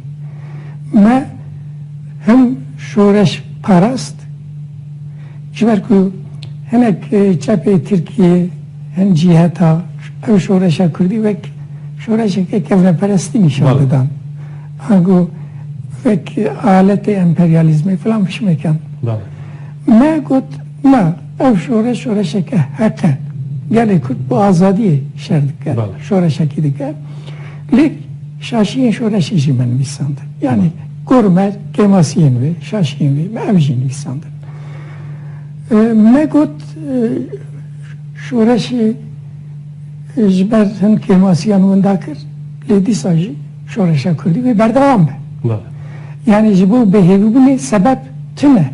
Me him şoreş parast, ji ber ku hinek, e, çepê Tirkiyê, hin cîheta, ev şoreşa Kurdî wek şoreşeke kevneperestî nîşan, belê, didan. Ango wek aletê emperyalîzmê filan pişmekan. Belê. Me got, na, ev şoreş, şoreşeke heq e. Gelê Kurd bo azadiyê şer dike, belê, şoreşekî dike. Lê şaşiyên şoreşê jî me nivîsandin. Yanî, belê, gor me kêmasiyên wê, şaşiyên wê, me ev jî nivîsandin. E, me got, e, şoreşê, e, ji ber hin kêmasiyan winda kir, lê dîsa jî şoreşa Kurdî wê berdewam be. Belê. Yanî ji bo bêhêvîbûnê sebeb tune.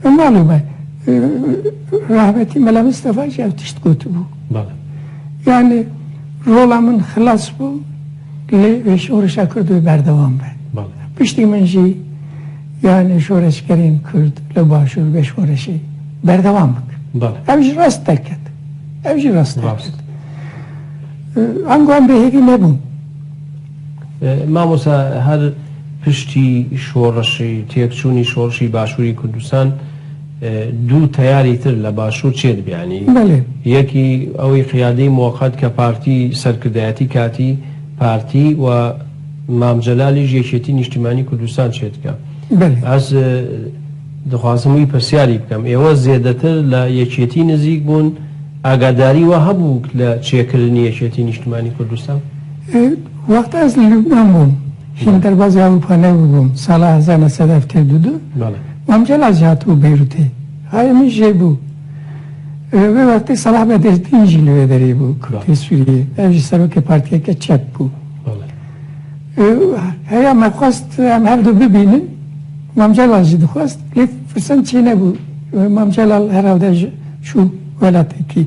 E, malûm e, e, rahmetî Mela Mistefa jî ev tişt gotibû. Belê. Yanî rola min xilas bû, lê wê şoreşa Kurd wê berdewam be. Belê. Piştî min jî, yanî şoreşgerên Kurd li Başûr vê şoreşê berdewam bikin. Belê. Ev jî rast derket. Ev jî rast, rast derket. E, ango em bêhêvî nebûn. E, mamosta, her piştî şoreşî, têkçûnî şoreşî Başûrî Kurdistan, e, du teyarî tir li Başûr çêdibe, yanî. Belê. Yekî ew ê qiyadeyî muweqet ke partî serkirdayetî katî partî û Mam Celalî ji Yekêtî Nîştîmanî Kurdistan çêdike. Belê. Ez, e, dixwazim wî pirsyarî bikim. Êwe zêdetir li Yekêtî nizîk bûn, agadarî we hebû li çêkirinî Yekêtî Nîştîmanî Kurdistan? E, wexta ez li Lubnan bûm, hîn, belê, derbazî Ewropa nebûbûm, sala hezar neh sed heftê û du. Belê. Mam Celal jî hatibû Beyrûtê. Hayê min jê bû. E, wê wextê Salah Bedreddîn jî li wê derê bû, Kurdê, belê, Sûriyê. Ev jî serokê partiyeke çep bû. Belê. E, heya me xwest em hevdu bibînin, Mam Celal jî dixwest, lê firset çênebû. E, Mam Celal herhalde ji, çû welatekî,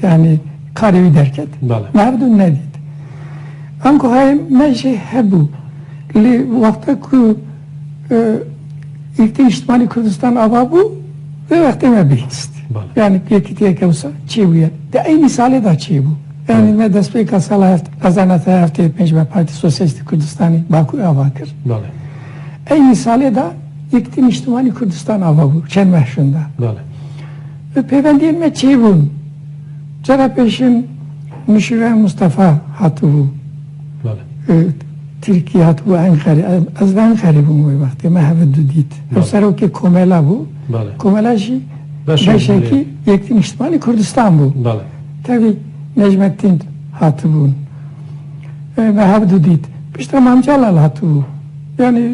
yanî karê wî derket. Belê. Me hevdu nedît. Ango hayê me jî hebû. Lê wexta ku, e, Yekîtî Nîştimanî Kurdistan ava bû, vê wextê me bihîst. Belê. Yanî yekîtiyeke wisa çêbûye. Di eynî salê de çêbû. Yanî, belê, me destpêka sala heft-, hezar neh sed heftê û pênc me Partî Sosyalîstî Kurdistanê Bakur ava kir. Belê. Eynî salê de Yekîtî Nîştimanî Kurdistan ava bû, çend meh şûnde. Belê. Û pêvendiyên me çêbûn. Cara pêşin Nuşîre Mustafa hatibû. Belê. E, Tirkî hatibû Enqerê. Ez, ez li Enqerê bûm wê wextê. Me hev du dît. Ew, belê, serokê komela bû. Belê. Komela jî beşek, beşekî Yekîtî Nîştimanî Kurdistan bû. Belê. Tevî Necmettin hatibûn. E, me hev du dît. Piştre Mam Celal hatibû. Yanî,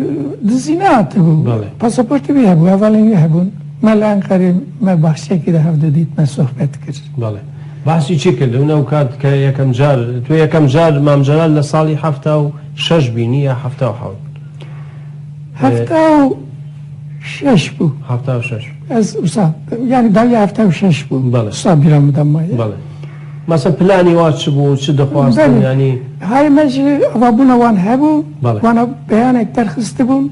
dizî nehatibû. Belê. Pasaportê wî hebû, hevalên wî hebûn. Me li Enqerê me baxçeyekê de hevdu dît, me sohbet kir. Belê. Bahsî çi kir? Hûn ew kar dike yekem car, tu yekem car Mam Celal li salî hefta û şeş bînî ya hefta û hewt? Hefta û şeş bû. Hefta û şeş. Ez wisa, yanî dawiya hefta û şeş bû. Belê. Wisa bîra min de maye. Belê. Mesela planê wan çi bû, çi dixwastin, belê, yanî? Hayê me jî avabûna wan hebû, belê, wana beyanek derxistibûn.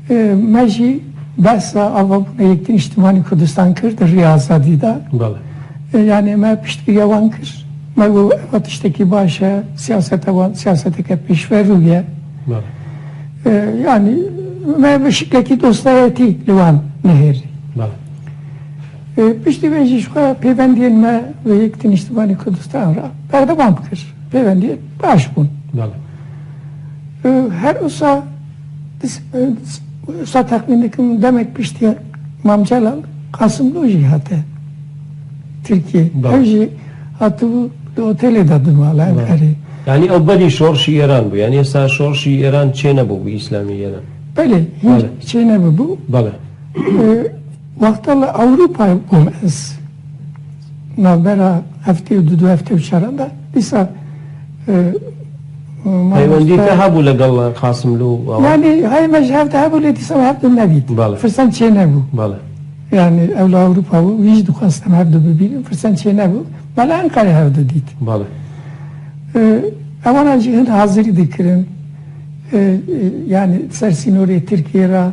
E, me jî behsa avabûna Yekîtî Nîştimanî Kurdistan kir di Rêya Azadî de. Belê. E, yanî me piştgiriya wan kir. Me got, eva tiştekî baş e, siyaseta wan siyaseteke pêşverû ye. Belê. E, yanî me bi şiklekî dostayetî li wan nihêrî. Belê. E, piştî vê jî ji xwe pêvendiyên me wê yek di Niştimanî Kurdistan re berdewam kir. Pêvendiyên baş bûn. Bele. E, her wisa dis-, e, dis-, wisa texmîn dikim demek piştî Mam Celal Qasimlû jî hate Tirkiyê. Bele. Ew jî hatibû di otelê de dimala Bele. Enqerê. Yanî ew berî şorşî Êran bû. Yanî êsta şorşî Êran çênebû bi Îslamî Êran. Belê, hîn Bele. Çênebûbû. Bele. E, wexta li Ewropa bûm ez. Navbera heftê û du, du heftê û çaran de dîsa, e, Peywendî te mamoste hebû legel Qasimlû û awa? Yanî, hey me ji hev de hebû lê dîsa me hev de nedît. Bale. Firsan çê nebû. Bale. Yanî, ew li Ewropa bû, wî jî dixwest em hev de bibînin, firsan çê nebû. Me li Enqerê hev de dît. Bale. E, ewana jî hin hazirî dikirin. E, e, yanî, ser sînorê Tirkiyê re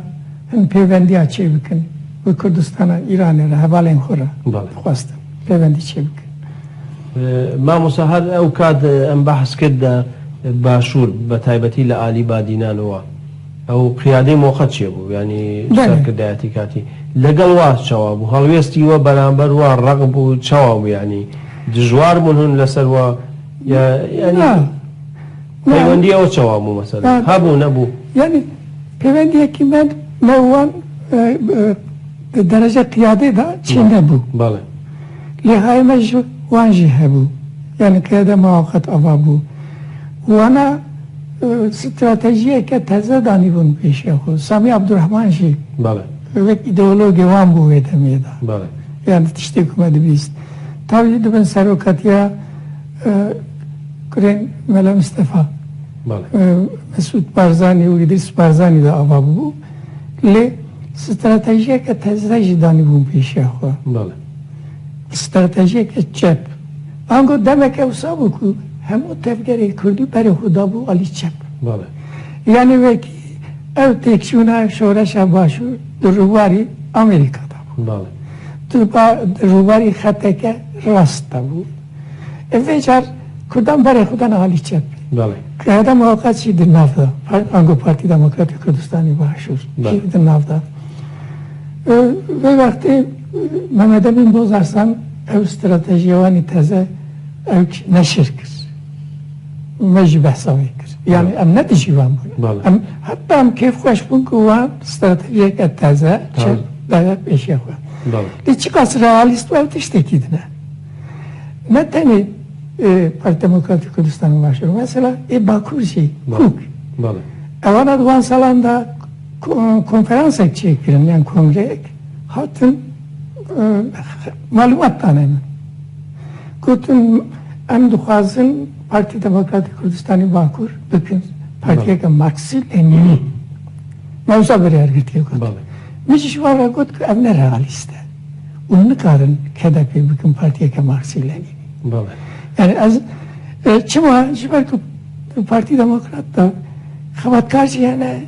hin pêvendiya çêbikin. Bi Kurdistana Îranê re, hevalên xwe re Bale. Dixwestin pêvendî çêbikin. E, mamosta, her ew kat, e, em behs kir de, e, Başûr, bi taybetî li alî Badînan wa. Ew qiyadê moqet çêbû, yanî Bele. Serkirdayetî katî. Legel wa çawa bû? Helwêstî we beramber wa req bû, çawa bû yanî? Dijwar bûn hûn leser wa? Ya, yanî Na. Peywendiya we çawa bû mesela? Na. Hebû, nebû? Yanî pêvendiyekî me ne wan, e, e, di derece qiyadê de çê Bale. Nebû. Bale. Lê hayê me ji wan jî hebû. Yanî qiyade muwaqet ava bû. Wana, e, stratejiyeke teze danîbûn pêşiya xwe. Samî Abdurrahman jî Bale. Wek îdeologê wan bû wê demê de. Bale. Yanî tiştê ku me dibîst. Tabî di bin serokatiya, e, kurên Mela Mistefa, Bale. E, Mesûd Barzanî û Îdrîs Barzanî de ava bû. Lê stratejiyeke teze jî danîbûn pêşiya xwe. Bale. Stratejiyeke çep. Ango demek ew wisa bû ku hemû tevgerê kurdî berê xwe dabû alî çep. Bale. Yanî wekî ew têkçûna şoreşa Başûr di rûbarî Amerîka de bû. Bale. Di ba-, di rûbarî xeteke rast de bû. E, vê car Kurdan berê xwe dana alî çep. Bale. Qiyada muwaqet jî di nav de. Par-, ango Partî Demokratîk Kurdistanê Başûr Bale. Jî di nav de. E, vê wextê, e, Mehmet Emîn Bozarslan ew stratejiya wanî teze ew neşir kir. Me jî behsa wê kir. Yanî Bale. Em ne dijî wan bûn. Bale. Em heta em kêfxweş bûn ku wan stratejiyeke teze Tamam. Çep daye pêşiya xwe. Bale. Lê çiqas realîst bû ew tiştekî din e. Ne tenê, e, Partî Demokratîk Kurdistanê Başûr. Mesela ê Bakur jî, Bale. Kûk. Bale. Ewana di wan salan de ko-, konferansek çêkirin, yan kongreyek hatin, e, malûmat dane min. Gotin, em dixwazin Partî Demokratîk Kurdistanê Bakur bikin partiyeke Marksî Lenînî. Me wisa biryar girtiye got. Bale. Min jî ji wan re got ku ev ne realîst e. Hûn nikarin K D P bikin partiyeke Marksî Lenînî. Bale. Yani ez, e, çima? Ji ber ku Partî Demokrat de xebatkar jî hene,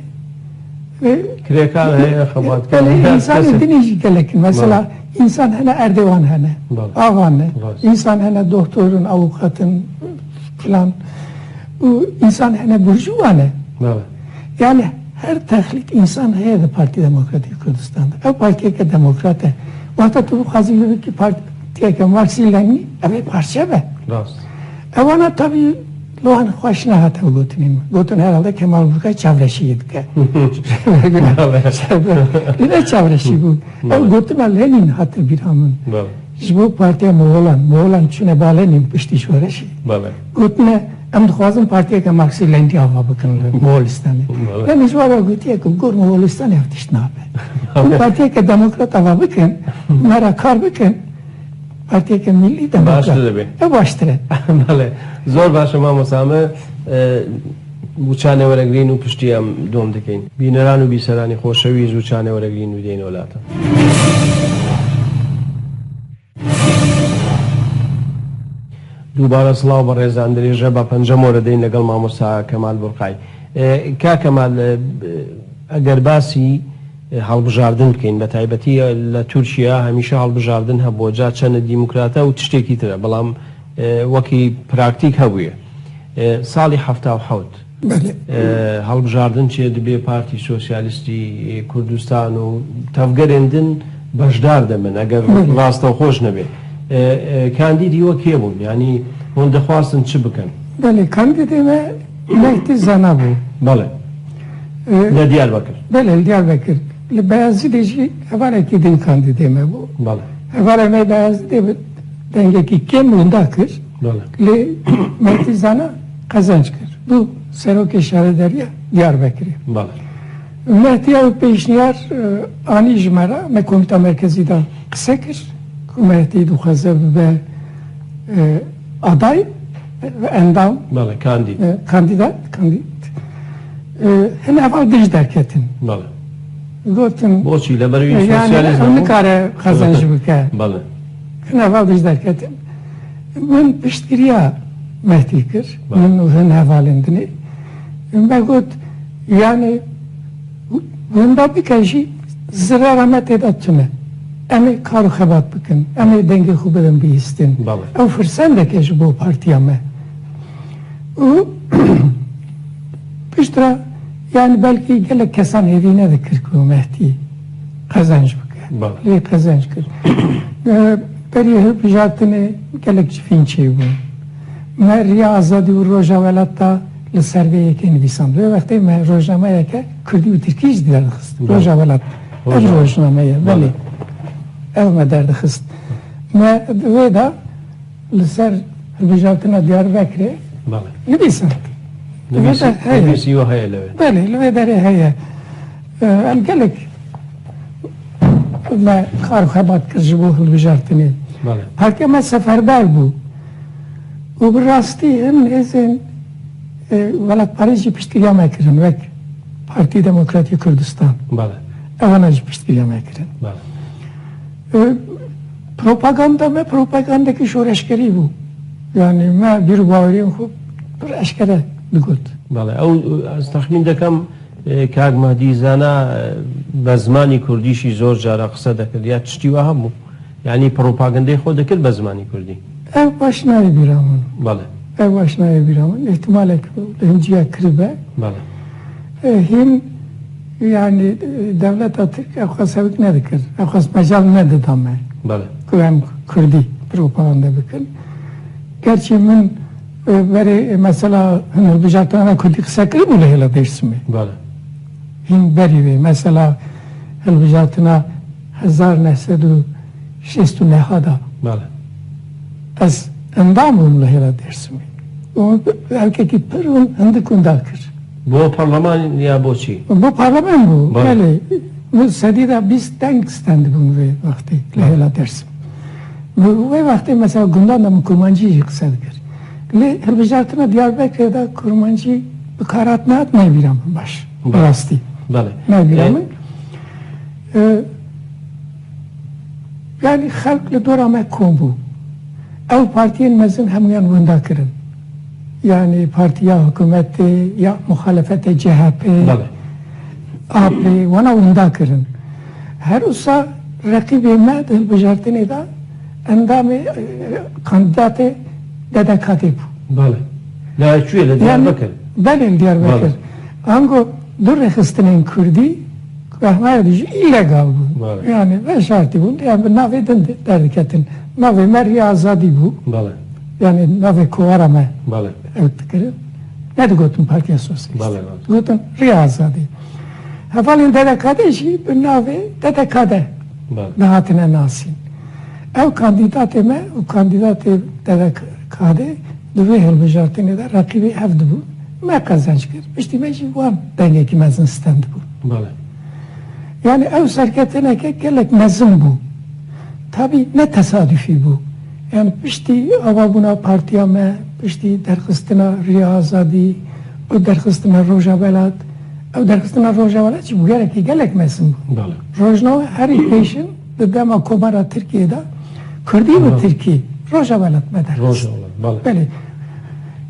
e, Kirêkar heye, xebatkar, belê, her însanê kesê. Dinê jî gelek in. Mesela Bale. Însan hene Erdogan hene. Bale. Avan ne. Bale. Însan hene doktor in, avukat in, filan. Û însan hene burjuwa ne. Bale. Yani her texlît însan heye di Partî Demokratîk Kurdistanê de. Ev partiyeke demokrat e. Wexta tu bixwazî bibikî partiyeke Marksî Lenînî, ev ê parçe be. Rast. Ewana tabî li wan xweş nehate gotinên min. Gotin herhalde Kemal Burkay çavreşiyê dike. Bale. Lê ne çavreşî bû. Bale. Ew gotina Lenîn hate bîra min. Bale. Ji bo partiya Moxolan, Moxolan çûne ba Lenîn piştî şoreşê. Bale. Gotine, em dixwazin partiyeke Marksî Lenînî ava bikin li Moxolistanê. Bale. Lenîn ji wan re gotiye ku gor Moxolistanê ev tişt nabe. Bale. Hûn partiyeke demokrat ava bikin, me re kar bikin, partiyeke millî demokrat. Baştir dibe. Ev baştir e. Bale. Zor baş e mamosta me, e, û çanê were girîn û piştî em dom dikeyn. Bîneran û bîseranî xoşewîst û çanê were girîn û deyên welatan. دووبارە سڵاو بە ڕێزان درێژە بە پەنجەم وەرە دەین لەگەڵ مامۆستا کەمال بورقای. ئێ، کا کەمال، ئێ، ئەگەر باسی، ئێ، هەڵبژاردن بکەین، بە تایبەتی لە تورکیا هەمیشە هەڵبژاردن هەبووە، جا چەنە دیموکراتە و تشتێکی ترە، بەڵام، ئێ، وەکی پراکتیک هەبووە. ئێ، ساڵی حەفتا و حەوت، بەڵێ. ئێ، هەڵبژاردن چێ دەبێ پارتی سۆسیالیستی کوردستان و تەڤگەرێن دن Beşdar de min, eger Belê. rastew xweş nebê. E, e, kandîdî we kê bûn? Yanî hûn dixwastin çi bikin? Belê, kandîdê me Mehdî Zana bû. Belê. E, Li Diyarbekir. Belê, li Diyarbekir. Li Beyazîdê jî hevalekî din kandîdê me bû. Belê. Hevalê me Beyazîdê bi dengekî kêm winda kir. Belê. Lê Mehdî Zana qezenc kir. Bû serokê şaredariya Diyarbekirê. Belê. Mehdî ew pêşniyar, e, anî ji me re, me komîta merkezî de qise kir ku Mehdî dixwaze bibe, e, aday ve endam, Belê, kandîd. e, kandîdat, kandîd. E, hin heval dij derketin. Belê. Gotin, Boçî? Li ber wî e, yani, sosyalîzm ew bû? nikare qezenc Belê. bike. Belê. Hin heval dij derketin. Min piştgiriya Mehdî kir, Belê. min û hin hevalên dinê. Me got, yani, winda bike jî zirara me tê de tune. Em ê kar û xebat bikin. Em ê dengê xwe bidin bihîstin. Belê. Ew firsendeke ji bo partiya me. Û piştre, yani, belkî gelek kesan hêvî nedikir ku Mehdî qezenc bike. Belê. Lê qezenc kir. E, berî hilbijartinê gelek civîn çêbûn. Me Riya Azadî û Roja Welat da li ser vê yekê nivîsand. Wê wextê me rojnameyeke kurdî û tirkî jî derdixist. Belê. Roja Welat. Ev Roja Welat. rojname ye. Belê. Belê. Ev me derdixist. Me wê de li ser hilbijartina Diyarbekirê Belê. nivîsand. Nivîsî, Li vê de heye. nivîsî yo heye li wê. Belê, li vê derê heye. E, em gelek me kar û xebat kir ji bo hilbijartinê. Belê. Partiya me seferber bû. Û bi rastî hin hêzên, e, welatparêz jî piştgiriya me kirin, wek Partî Demokratî Kurdistan. Belê. Ewana jî piştgiriya me kirin. Belê. E, propaganda me propagandekî şoreşgerî bû. Yani me bîr û baweriyên xwe pir eşkere digot. Belê. Ew, ez texmîn dikim, e, kak Mehdî Zana, e, be zimanî kurdî jî zor cara qise dikir. Ya tiştî wiha bû? Yani propagandayê xwe dikir be zimanî kurdî? Ev baş nayê bîra min. Belê. Ev baş nayê bîra min. Îhtimalek li hinciya kiribe. Belê. E, hîn, yani, e, dewleta Tirk ew qas hewik nedikir. Ew qas mecal nedida me. Belê. Ku em kurdî propaganda bikin. Gerçî min, e, berê, e, mesela, hin hilbijartina me kurdî qise kiribû li hêla Dêrsimê. Belê. Hîn berî wê, mesela, hilbijartina hezar neh sed û şêst û neh da. Belê. Ez endam bûm li hêla Dêrsimê. Û erkekî pir hûn hindik winda kir. Bo parleman ya bo çî? Bo parleman bû, Belê. belê. Min sedî de bîst deng stend bûn wê wextê li Belê. hêla Dêrsim. Bi wê wextê mesela gundan de min kurmancî jî qise dikir. Lê hilbijartina Diyarbekirê de kurmancî bi kar hat nehat nayê bîra min baş. Belê. Rastî. Belê. Nayê bîra E, min. E, yani xelk li dora me kom bû. Ew partiyên mezin hemûyan winda kirin. Yani partiya hikûmetê ya muxalefetê C H P, Belê. A P, wana winda kirin. Her wisa reqîbê me di hilbijartinê de endamê, e, kandîdatê D D K D bû. Belê. Li çûyê li Yani, Diyarbekir? Belê, li Diyarbekir. Belê. Ango du rêxistinên kurdî, rehmaya dî jî îlegal bûn. Belê. Yani veşartî bûn. Yani bi navê din de derdiketin. Navê me Riya Azadî bû. Belê. Yani navê kovara me Belê. ew dikirin. Ne digotin Partiya Sosyalîst. Belê, belê. Digotin Riya Azadî. Hevalên D D K D jî bi navê D D K D Belê. dihatine nasîn. Ew kandîdatê me û kandîdatê D D K D di vê hilbijartinê de reqîbê hev dibûn. Me qezenc kir. Piştî me jî wan dengekî mezin stendibûn. Belê. Yani ew serketineke gelek mezin bû. Tabî ne tesadufî bû. Yani piştî avabûna partiya me, piştî derxistina Riya Azadî û derxistina Roja Welat, ew derxistina Roja Welat jî bûyerekî gelek mezin bû. Belê. Rojnameya herî pêşin di dema Komara Tirkiyê de kurdî û Belê. tirkî Roja Welat me derxist. Roja Welat, belê. Belê.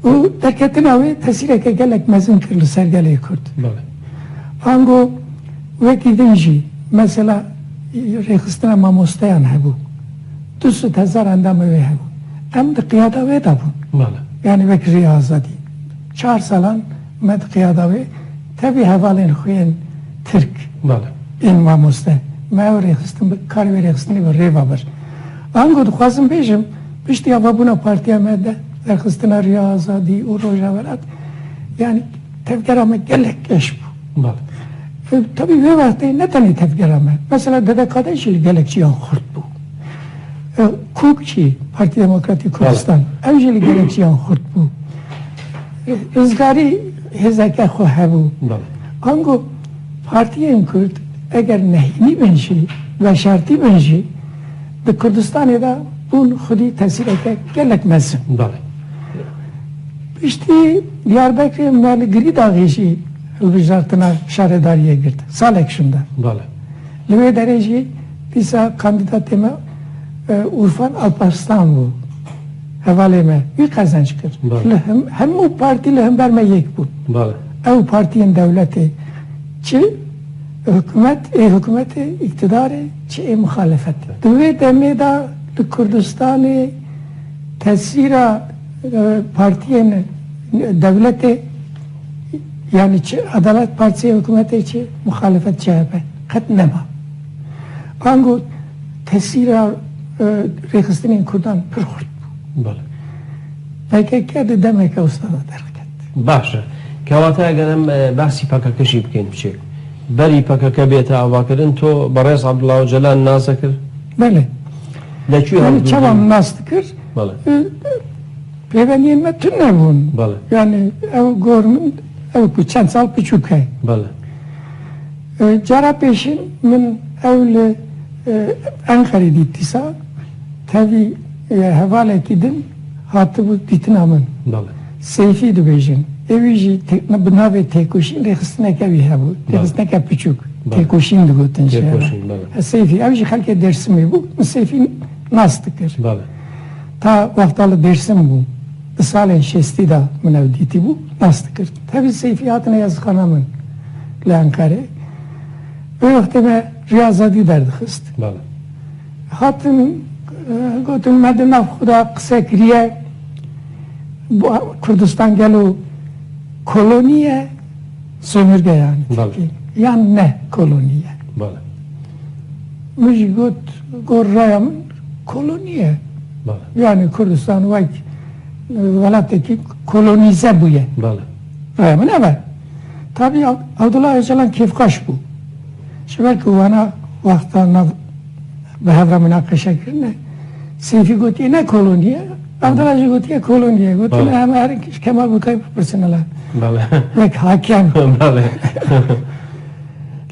Û derketina wê tesîreke gelek mezin kir li ser gelê kurd. Belê. Ango wekî din jî, mesela, rêxistina mamosteyan hebû. Du sed hezar endamê wê hebûn. Em di qiyada wê de bûn. Belê. Yani wek Rêya Azadî. Çar salan me di qiyada wê, tevî hevalên xwe yên Tirk, Belê. ên mamoste. Me ew rêxistin bi, karê wê rêxistinê bi rê ve bir. Ango dixwazim bêjim, piştî avabûna partiya me de derxistina Riya Azadî û Roja Welat, yanî tevgera me gelek geş bû. Bale. E, tabî vê wextê ne tenê tevgera me. Mesela D D K de jî li gelek ciyan xurt bû. E, KUK jî, Partî Demokratîk Bale. Kurdistan, ew jî li gelek ciyan xurt bû. E, Rizgarî hêzeke xwe hebû. Bale. Ango partiyên Kurd eger nehînî bin jî, veşartî bin jî, di Kurdistanê de bûn xwedî tesîreke gelek mezin. Bale. Piştî Diyarbekirê me li Girîdaxê jî hilbijartina şaredariyê girt. Salek şûnde. Bale. Li wê derê jî dîsa kandidatê me, e, Urfan Alparslan bû. Hevalê me. Wî qezenc kir. Bale. Li hem-, hemû partî li hember me yek bûn. Bale. Ew partiyên dewletê. Çi hikûmet, ê hikûmetê îktidarê, çi ê muxalefetê. Di wê demê de li Kurdistanê tesîra, e, partiyên dewletê, yanî çi Adalet Partisi hikûmetê, çi muxalefet C H P qet nema. Ango tesîra, e, rêxistinên Kurdan pir xurt bû. Bale. P K K di demeke wisa de derket. Baş e. Kewata eger em, e, behsî P K K jî bikin biçe. Berî P K K bête avakirin, to berêz Abdullah Ocalan nas dikir? Belê. De çû Yani hevdû çawa bûn? Nas dikir? Bale. E, pêveniyên me tune bûn. Bale. Yani ew gor min, ew ku çend sal piçûk hey. Bale. E, cara pêşin min ew li, e, Enqerê dît dîsa. Tevî, e, hevalekî din hatibû dîtina min. Bale. Seyfî dibêjin. Êwî jî te-, bi navê Têkoşîn rêxistineke wî hebû. Bale. Rêxistineke piçûk. Bale. Têkoşîn digotin ji hev re. Têkoşîn, bale. E, Seyfî, ew jî xelkê Dêrsimê bû. Min Seyfî nas dikir. Bale. Ta wexta li Dêrsim bû. Di salên şêstî de min ew dîtî bû, nas dikir. Tevî Seyfî hatine yazixana min li Enqerê. Wê wextê me Riya Azadî derdixist. Bale. Hatin, e, gotin, me di nav xwe de qise kiriye, bu Kurdistan gelo kolonî ye, sömürge yani Bale. Tirkî. Yan ne kolonî ye. Bale. Min jî got, got raya min kolonî ye. Bale. Yani Kurdistan wek, e, welatekî kolonîze bûye. Bale. Raya min ev e. Tabî Ab-, Abdullah Öcalan kêfxweş bû. Ji ber ku wana wexta nav bi hev re minaqeşe kirine, Seyfî gotiye ne kolonî ye. Abdullah jî gotiye kolonî ye. Gotiye Bale. Em her Kemal Bûkay bipirsin hele. Bale. Wek hakem. Bale.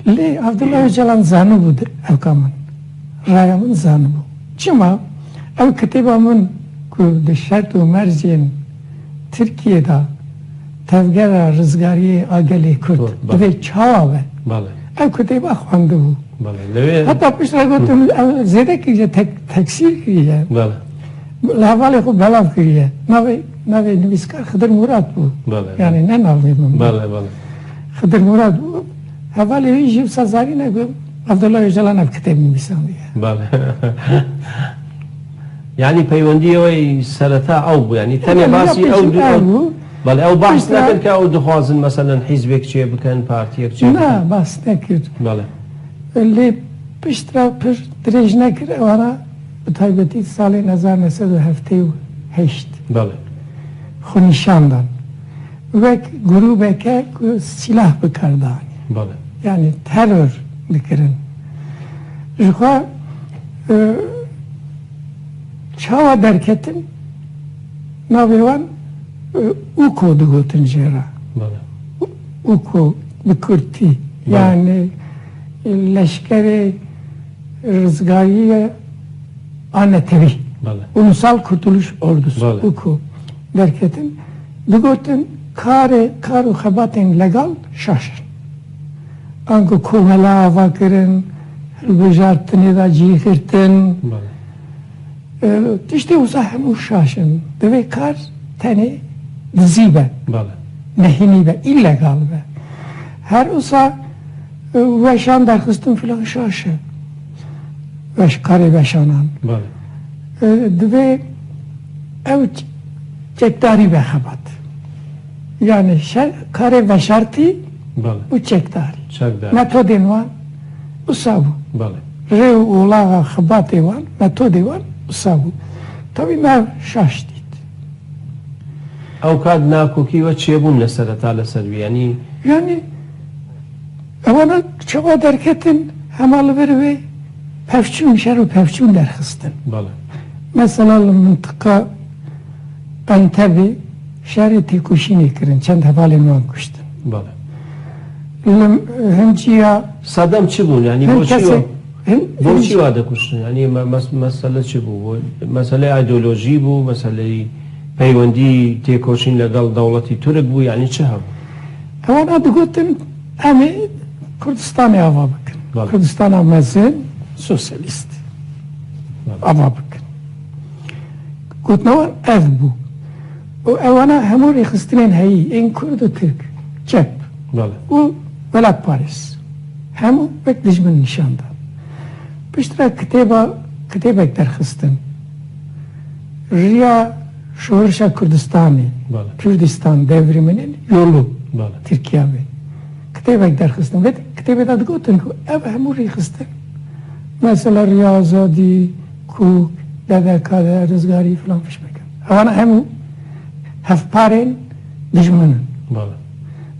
Lê Abdullah Öcalan zanibû di-, evka min. Raya min zanibû. Çima? Ew kitêba min ku di şert û mercên Tirkiyê de tevgera rizgariyê a gelê Kurd Kurd, bale. Divê çawa be? Bale. Ew kitêba xwendibû. Bale. Lewê Heta piştre gotin, ew zêde kiriye, tek-, teksîr kiriye. Bale. Li hevalê xwe belav kiriye. Navê, navê nivîskar Xidir Murat bû. Bale. Yani ne navê min bû. Bale, bale. Xidir Murat bû. Hevalê wî jî wisa zanîne ku Abdullah Öcalan ev kitêb nivîsandiye. Bale. Yani peywendiyê wê sereta ew bû. Yani tenê Yani basî ya ew pêşî du-, ew ew bû. Bale, ew bahs Piştre nekir ke ew dixwazin, meselen, hîzbek çê bikin, partiyek çê bikin. Na, bahs nekir. Bale. Lê piştre pir dirêj nekir, ewana bi taybetî salên hezar neh sed û heftê û heşt Bale. Xwe nîşan dan. Wek grûbeke ku sîlah bi kar danî. Bale. Yani teror dikirin. Ji xwe, e, çawa derketin? Navê wan, e, UKO digotin jê re. Bale. U-, UKO bi kurtî. Bale. Yani, e, leşkerê rizgariye a netewî. Bale. Ulusal Kurtuluş Ordusu, Bale. UKO, derketin. Digotin karê, kar û xebatên legal şaş in. Anku komela ava kirin, hilbijartinê de cî girtin. Bale. E, tiştê wisa hemû şaş in. Divê kar tenê dizî be. Bale. Nehînî be, îlegal be. Her wisa, e, weşan derxistin filan şaş e. Weş, karê weşanan. Bale. E, divê ew ç-, çekdarî be xebat. Yani şe-, karê veşartî Bale. Û çekdarî. Çekdarî. Metodên wan wisa bû. Bale. Rê û olaxa xebatê wan, metodê wan wisa bû. Tabî me şaş dît. Ew kat nakokî we çêbûn li sereta li ser wî, yanî. Yanî, ewana çawa derketin, hema li vir wê pevçûn, şer û pevçûn derxistin. Bale. Mesela li mintiqa Entebê şerê têkoşînê kirin, çend hevalên wan kuştin. Bale. Li, hin ciya Sedem çi bûn? Yanî hin boçî kesê, wa, hin, boçî hin wa dikuştin? Yanî me-, mes-, mesele çi bû? Bo-, meseleyê îdeolojî bû, meseleyê peywendî têkoşîn legal dewletî Tirk bû, yanî çi hebû? Ewana digotin, em ê Kurdistanê ava bikin. Bale. Kurdistana mezin, sosyalîst. Bale. Ava bikin. Gotina wan ev bû. Û ewana hemû rêxistinên heyî, ên Kurd û Tirk, çep Bale. û welatparêz, hemû wek dijmin nîşan dan. Piştre kitêba, kitêbek derxistin. Riya Şorişa Kurdistanê, Bale. Kurdistan Devriminin Yolu, Bale. Tirkiya be. Kitêbek derxistin. Ve kitêbê de digotin ku ev hemû rêxistin. Mesela Riya Azadî, Kûk, D D K D, Rizgarî filan fişmeke. Ewana hemû hevparên dijmin in. Bale.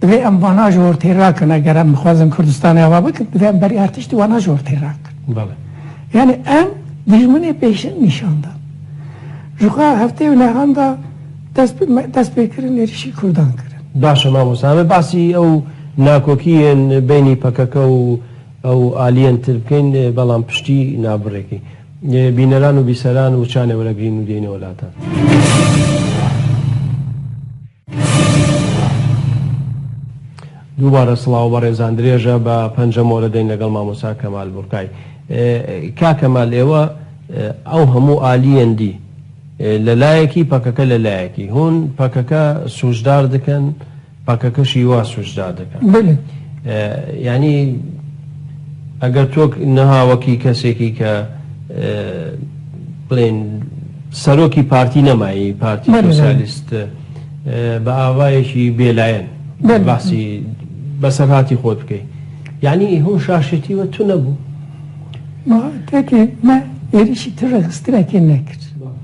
Divê em vana ji ortê rakin, eger em bixwazin Kurdistanê ava bikin, divê em berî her tiştî vana ji ortê rakin. Bale. Yani em dijminê pêşin nîşan dan. Ji xwe heftê û nehan de dest, dest pê kirin êrişî Kurdan kirin. Baş e mamosta. Em ê basî ew nakokiyên beynî P K K û ew aliyên tir bikin, belam piştî navbirêkî. Bîneran û bîseran û çanê were girîn û dêne welatan. دووبارە سڵاو بەڕێزان، درێژە بە پەنجەمۆرە دەین لەگەڵ مامۆستا کەمال بورکای. ئێ، کا کەمال، ئێوە، ئێ، ئەو هەموو ئالیەن دی، ئێ، لە لایەکی پەکەکە، لە لایەکی هون پەکەکە سوژدار دکەن، پەکەکەشی وا سوژدار دکەن. بله. ئێ، یعنی، ئەگەر تۆک نەها وەکی کەسێکی کە، ئێ، بڵێن، سەرۆکی پارتی نەمایی، پارتی بله، بله. سوسیالیست، ئێ، بە ئاوایەکی بێلایەن بله. باسی بەسەرهاتی خۆت بکەی. یعنی، هون شاشێتی وە تو نەبوو. ما تێکێ، me êrişî tu rêxistinekê nekir.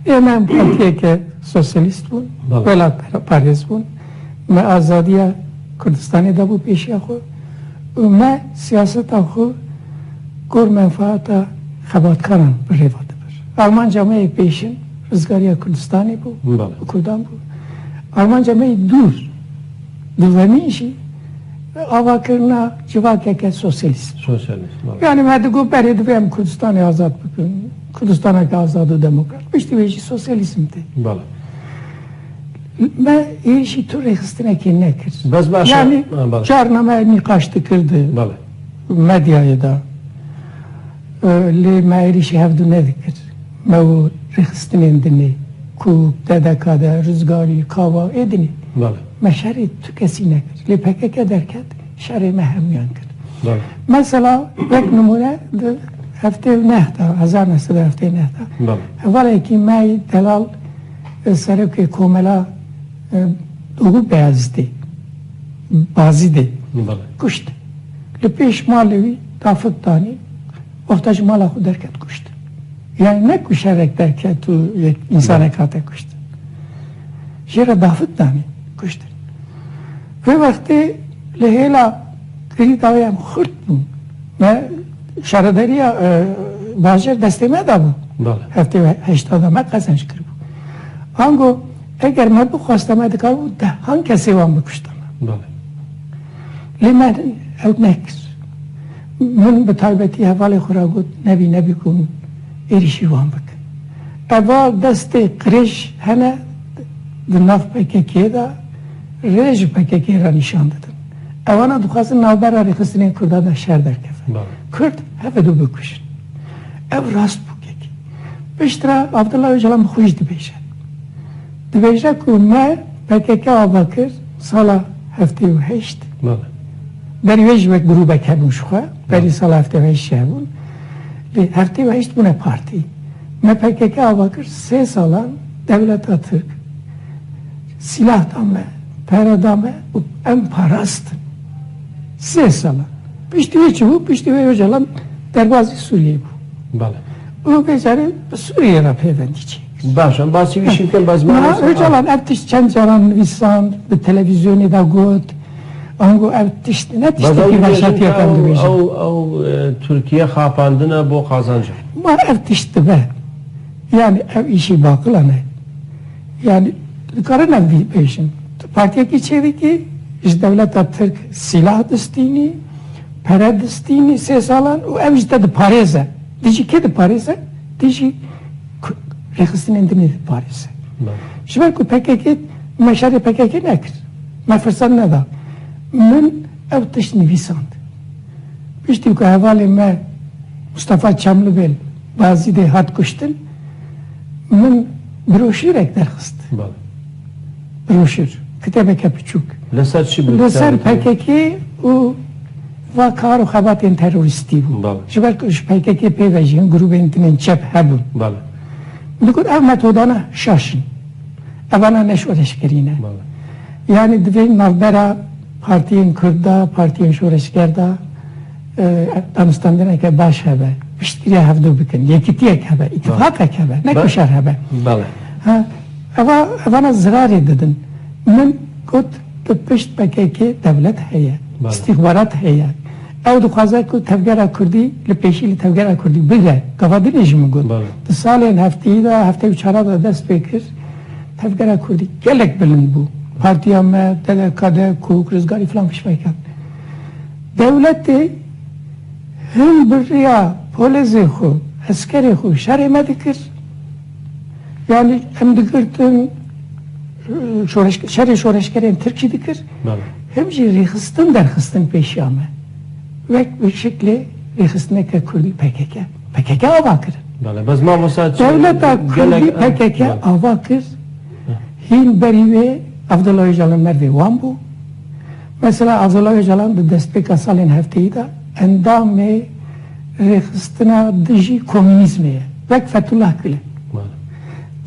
ئێمە ئەم پارتیەکە سوسیالیست بوون، بله. وەلات پارێز بوون. Me azadiya Kurdistanê de bû pêşiya xwe. Û me siyaseta xwe gor menfaata xebatkaran bi rê ve dibir. Armanca me yê pêşin rizgariya Kurdistanê bû, Bale. û Kurdan bû. Armanca me yê dûr, dûvemîn jî avakirina civakeke sosyalîst. Sosyalîst, bale. Yani me digot berê divê em Kurdistanê azad bikin. Kurdistaneke azad û demokrat. Piştî wê jî sosyalîzm tê. Bale. Me êrişî tu rêxistinekê nekir. Bes baş e. Yani Ha, bale. carna me nîqaş dikir di Bale. medyayê de. E, lê me êrişî hevdu nedikir. Me û rêxistinên dinê ku D D K de, Rizgarî, Kava ê dinê. Bale. Me şerê tu kesî nekir. Lê P K K derket, şerê me hemûyan kir. Bale. Mesela, wek nimûne di heftê û neh de, hezar neh sed û heftê û neh de, Bale. hevalekî me yî delal, e, serokê Komela, e, Doğu Beyazîtê, Bazîdê Bale. kuşt. Li pêş malê wî dafik danî, wexta ji mala xwe derket kuşt. Yani ne ku şerek derket û yek însanek Bale. hate kuştin. Jê re dafik danî, kuştin. Vê wextê li hêla girî dawê em xurt bûn. Me şaredariya, e, bajêr destê me de bû. Bale. Heftê û heşta de me qezenc kiribû. Ango eger me bixwesta me dikaribû dehan kesê wan bikuştana. Bale. Lê me ew nekir. Min bi taybetî hevalê xwe re got, nebî, nebî ku êrîşî wan bikin. Eva destê qirêj hene di nav P K K de, rê ji P K K re nîşan didin. Ewana dixwazin navbera rêxistinên Kurdan de şer derkeve. Bale. Kurd heve du bikujin. Ev rast bû kekî. Piştre Abdullah Öcalan bi xwe jî dibêje. Dibêje ku me P K K ava kir sala heftê û heşt. Bale. Berî wê jî wek grûbek hebûn ji xwe. Berî Bale. sala heftê û heşt jî hebûn. Lê heftê û heşt bûne partî. Me P K K ava kir sê salan dewleta Tirk sîlah da me, pere da me û em parastin. Sê salan. Piştî wê çi bû? Piştî wê Öcalan derbazî Sûriyeyê bû. Bele. Û vê carê bi Sûriyê re pêvendî çêkir. Baş e, em basî wî jî bikin, bes Niha mamosta. Ocalan ev tişt çend caran nivîsand, bi televîzyonê de got, ango ev tişt ne Bes ew tiştekî dibêjin veşartiye ka em ew, dibêjin. Ew, ew e, Tirkiye xapandine bo qazanca. Ma ev tişt dibe. Yani ev îşî baqilan e. Yani dikarin ev bêjin. Tu partiyekî çêdikî, ji dewleta Tirk sîlah distînî, pere distînî sê salan û ev ji te diparêze. Dijî kê diparêze? Dijî ku-, rêxistinên din ê diparêze. Ji ber ku P K K, me şerê P K K nekir. Me firsat neda. Min ew tişt nivîsand. Piştî ku hevalê me Mustafa Çamlibêl Bazîdê hat kuştin, min broşûrek derxist. Bale. Broşûr, kitêbeke piçûk. Li ser çi bû? Li ser P K K û va kar û xebatên terorîstî bû. Bale. Ji ber ku ji P K K pê ve jî hin grûbên din ên çep hebûn. Bale. Min digot ev metodana şaş in. Evana ne şoreşgerî ne. Bale. Yani divê navbera partiyên Kurd de, partiyên şoreşger de, e, danûstandineke baş hebe, piştgiriya hevdu bikin, yekîtiyek hebe, îtifaqek hebe, ne ku şer hebe. Bele. Ha, eva, evana zirarê didin. Min got, tu pişt P K K dewlet heye, Bele. Îstîxbarat heye. Ew dixwaze ku tevgera Kurdî, li pêşî li tevgera Kurdî bigre. Gava dinê jî min got. Bele. Di salên hefteyî de, heftê û çara de dest pê kir. Tevgera Kurdî gelek bilind bû. Partiya me, D D K D, Kûk, Rizgarî filan piştvekan. Dewletê him bi riya polêzê xwe, eskerê xwe şerê me dikir. Yani em digirtin, e, şoreş-, şerê şoreşgerên Tirkî dikir. Bele. Him jî rêxistin derxistin pêşiya me. Wek bi şeklê rêxistineke Kurdî P K K. P K K ava kirin. Bele, bes mamosta çi Dewleta gelek Kurdî P K K Bele. Ava kir. Hîn berî wê Abdullah Ocalan mervê wan bû. Mesela Abdullah Ocalan di destpêka salên hefteyî de endamê rêxistina dijî komînîzmê ye. Wek Fethullah Gulen. Bele.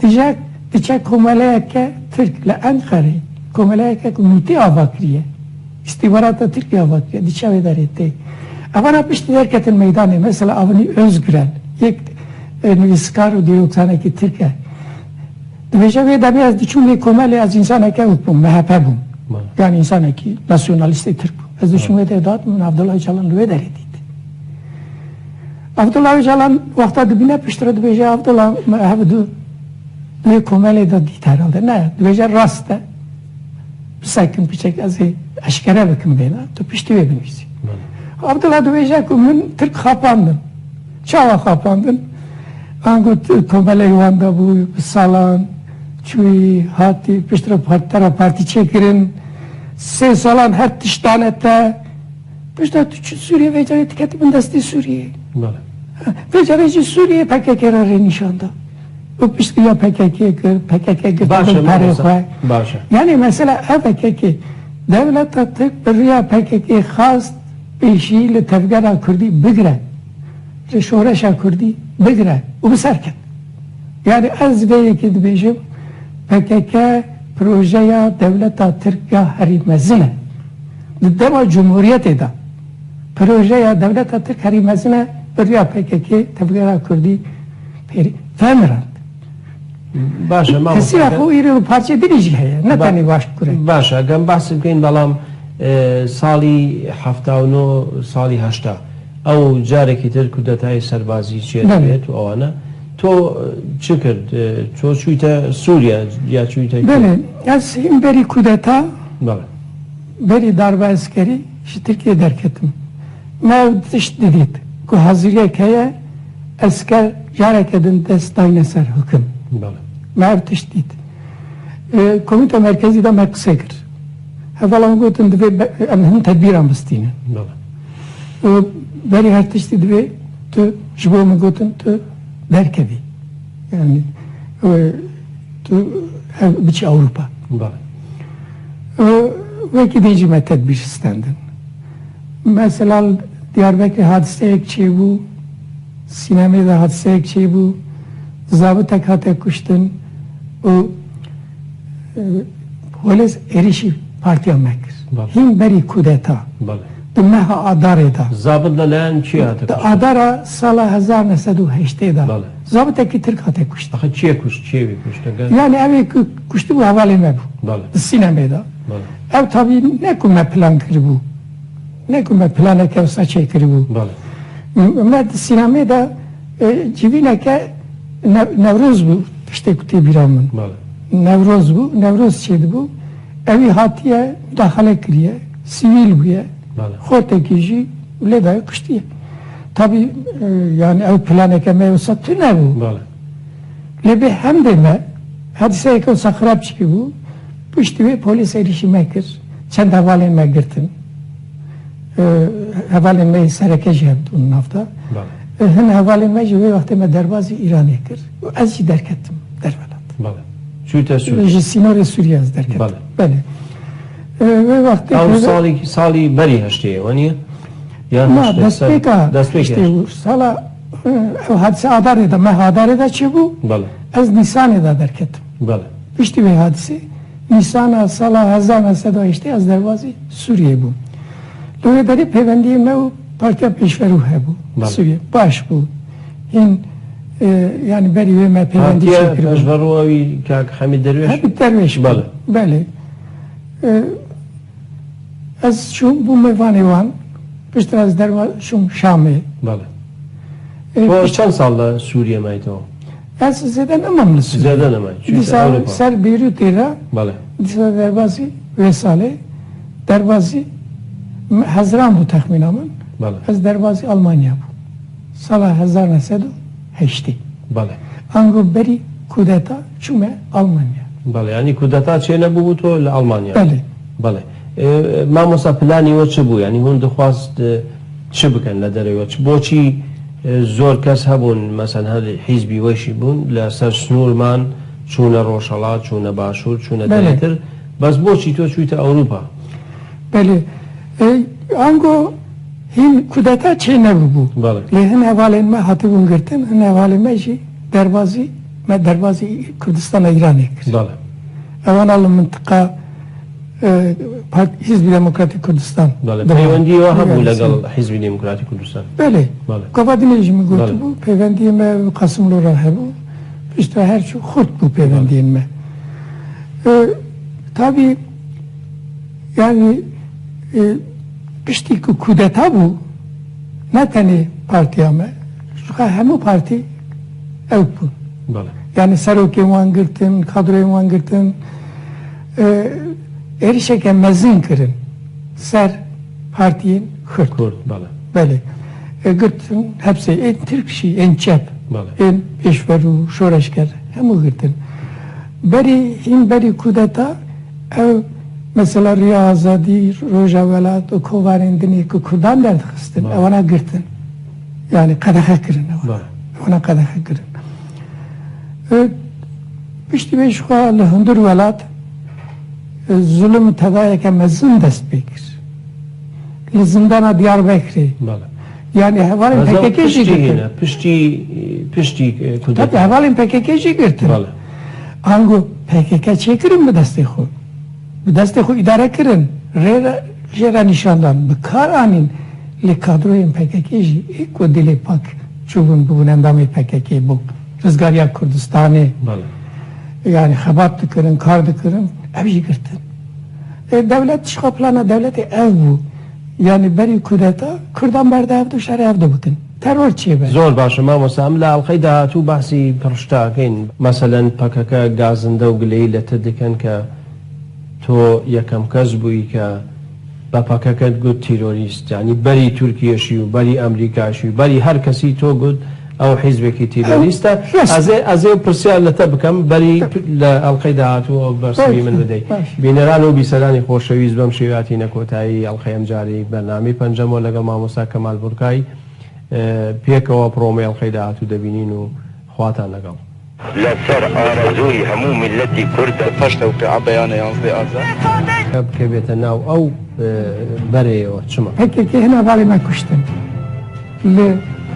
Dije, diçe komeleyeke Tirk li Enqerê, komeleyeke ku Mûtê ava kiriye. Îstîxbarata Tirkiyê ava kiriye, diçe wê derê tê. Evana piştî derketin meydanê, mesela Avni Özgürel, yek, e, nivîskar û dîroktanekî Tirk e. Dibêje wê demê ez diçûm wê komelê, ez însaneke wek bûm, M H P bûm. Bale. Yani însanekî nasyonalîstê Tirk bûm. Ez diçûm wê derê dihatim, min Abdullah Ocalan li wê derê dît. Abdullah Ocalan wexta dibîne piştre dibêje, Abdullah, me hev du, du yê komelê de dît herhalde. Ne, dibêje rast e. Bisekin piçek ez ê eşkere bikim vêna. Tu piştî wê binivîsî. Bele. Abdullah dibêje ku min Tirk xapandin. Çawa xapandin? Ango tu komeleyê wan de bû, bi salan, çûyî, hatî, piştre partî, te re partî çêkirin. Sê salan her tişt dane te. Piştre tu çû Sûriyê, vê carê tu ketî bin destê Sûriyê. Bele. Vê carê jî Sûriyê P K K re rê nîşan da. Û piştgiriya P K K kir, P K K girtin Baş e, bin perê mamosta. Xwe. Baş e. Yani mesela ev P K K, dewleta Tirk bi riya P K K xast pêşî li tevgera Kurdî bigire, li şoreşa Kurdî bigire û bi ser ket. Yani ez vê yekê dibêjim, P K K projeya dewleta Tirk ya herî mezin e. Di dema Cumhuriyetê de projeya dewleta Tirk herî mezin e, bi riya P K K tevgera Kurdî pêrî vemirand. Baş e, mamosta. Tesîra xwe û îro parçeyê dinê jî heye, ne Ba- tenê Başkurê. Baş e, gem behs bikeyin, belam, e, salî hefta û neh, salî heşta, ew carekî tir kudetayê serbazî çêdibêt û ewana. To, e, çi kir? E, to çûyte Sûriye ya çûyte Belê, ez hîn berî kudeta, Belê. Berî darbe eskerî ji Tirkiyê derketim. Me ew tişt didît ku haziriyek heye, esker careke din dest dayne ser hukim. Belê. Me ev tişt dît. E, Komîta Merkezî de me qisê kir. Hevalan gotin, divê be- em hin tedbîran bistînin. Belê. E, berî her tiştî divê tu ji bo min gotin tu derkevî. Yani, e, tu hev biçî Ewropa. Belê. E, wekî din jî me tedbîr stendin. Mesela li Diyarbekirê hadiseyek çêbû, Sînemê de hadiseyek çêbû, zabitek hate kuştin û, e, polês êrişî partiya me kir. Belê. Hîn berî kudeta. Belê. Meha Adarê de. Zabit li layan kî hate Di kuştin? Adara sala hezar neh sed û heştê de. Bale. Zabitekî Tirk hate kuştin. Axe çiyê kuşt, çiyê wî kuşt? Ege Yani ew ê ku kuştibû hevalê me bû. Bale. Di sînemê de. Bale. Ew tabî ne ku me plan kiribû. Ne ku me planeke wisa çêkiribû. Bale. M-, me di sînemê de, e, civîneke Ne-, Newroz bû, tiştê ku tê bîra min. Bale. Newroz bû, Newroz çêdibû. Ewî hatiye, mudaxele kiriye, sivîl bûye. Bale. Xortekî jî lê dayê kuştiye. Tabî, e, yani ew planeke me wisa tune bû. Bale. Lê bê hemdê me, hadiseyeke wisa xirab çikî bû. Piştî wê polîs êrîşî me kir. Çend hevalên me girtin. E, hevalên me yê sereke jî hebûn nav de. Bale. E, hin hevalên me jî wê wextê me derbazî Îranê kir. Û ez jî derketim derwelat. Bale. Çûte Sûriyê. Ji sînorê Sûriyê ez derketim. Bale. Belê. E, wê wextê Ew peyve- salî, salî berî heştê ye, waniye? Ya Na, heştê, destpêka ser-, destpêka heştê heştê. bû. Sala, e, ew hadise Adarê de, meha Adarê de çêbû. Bale. Ez Nîsanê de derketim. Bale. Piştî vê hadisê, Nîsana sala hezar neh sed û heştê ez derbazî Sûriyê bûm. Li wê derê pêvendiyê me û Partiya Pêşverû hebû. Bale. Sûriyê. Baş bû. Hîn, e, yani berî wê me pêvendî Partiya çêkiribû. Pêşverû wî kak Hemîd Derwêş? Hemîd Derwêş bû. Bale. Belê. E, Ez çûm, bûme vanê wan, piştre ez derva çûm Şamê. Bale. E, To pişt- çend sal li Sûriyê mayî to? Ez zêde nemam li Sûriyê. Zêde nemay. Çûyî Dîsa Ewropa. Ser Beyrûtê re, Bale. Dîsa derbazî vê salê, derbazî Hezran bû texmîna min. Bale. Ez derbazî Almanya bûm. Sala hezar neh sed û heştê. Bale. Ango berî kudeta çûme Almanya. Bale, yanî kudeta çênebûbû to li Almanya? Belê. Bale. E, mamosta planî we çi bû? Yanî hûn dixwast, e, çi bikin li derê we? Çi, boçî, e, zor kes hebûn, mesela her hîzbî weşî bûn, li ser snûr man, çûne Rojhelat, çûne Başûr, çûne Belê. derîtir. Bes boçî to çûyte Ewropa? Belê. E, ango hîn kudeta çênebûbû. Belê. Lê hin hevalên me hatibûn girtin, hin hevalên me jî derbazî, me derbazî Kurdistana Îranê kir. Belê. Ewana li mintiqa, e, Part-, Hizbî Demokratîk Kurdistan Belê. dibe. Peywendiyê we hebû Belê. legel Hizbî Demokratîk Kurdistan? Belê. Belê. Gava dinê jî min Belê. gotibû, peywendiyê me bi Qasimlo re hebû. Piştre her çû xurt bû peywendiyên Belê. me. E, tabî, yani, e, piştî ku kudeta bû, ne tenê partiya me, ji xwe hemû partî ew bûn. Bale. Yani serokên wan girtin, kadroyên wan girtin, e, êrişeke mezin kirin ser partiyên Kurd. Kurd, bale. Belê. E, girtin hepsê, ên Tirk jî, ên çep, Bale. ên pêşverû, şoreşger, hemû girtin. Berî, hîn berî kudeta, ew mesela Riya Azadî, Roja Welat û kovarên dinê ku Kurdan derdixistin, Bale. ewana girtin. Yani qedexe kirin ewana. Bale. Ewana qedexe kirin. E, piştî vê jixwe li hundir welat, e, zulm û tedayeke mezin dest pê kir. Li zindana Diyarbekirê. Bale. Yani hevalên Reza P K K jî piştî girtin. hîne, piştî, piştî, e, kudeta. Tabii, hevalên P K K jî girtin. Bale. Ango P K K çêkirin bi destê xwe. Bi destê xwe îdare kirin. Rê re, jê re nîşan dan. Bi kar anîn. Lê kadroyên P K K jî ê ku dilê pak çûbûn bibûn endamê P K K bû. Rizgariya Kurdistanê. Bale. Yani xebat dikirin, kar dikirin. Ev jî girtin. E, dewlet, ji xwe plana dewletê ev bû. Yani berî kudeta, Kurdan berde hevdu, şerê hevdu bikin. Teror çêbe. Zor baş e, mamosta. Em li elqey dahatû behsî pir tişta keyn. Meselen P K K gazinde û gileyî li te dikin ke to yekem kes bûyî ke be P K K digot terorîst. Yani berî Tirkiye jî û berî Amerîka jî û berî her kesî to got ew hîzbekî terorîst e. Rast. Ez ê, ez ê pirsyar li te bikim, berî Tabii. p-, li elqey dahatû ew bersivî Belki, min bidey. belki. Bîneran û bîseranî xoşewîst, bem şêwatîne kotayî elqey emcarî bernameyê Pencemo legel mamosta Kemal Burkay. E, pêkewa promê elqey dahatû debînîn û xwatan legel. Li ser arezûyî hemû miletî Kurd e. Paş tewqîa beyane yanzdeh Azar. Ev kevête nav ew, e, berê ye, çima? P K K hina hevalê me kuştin. Li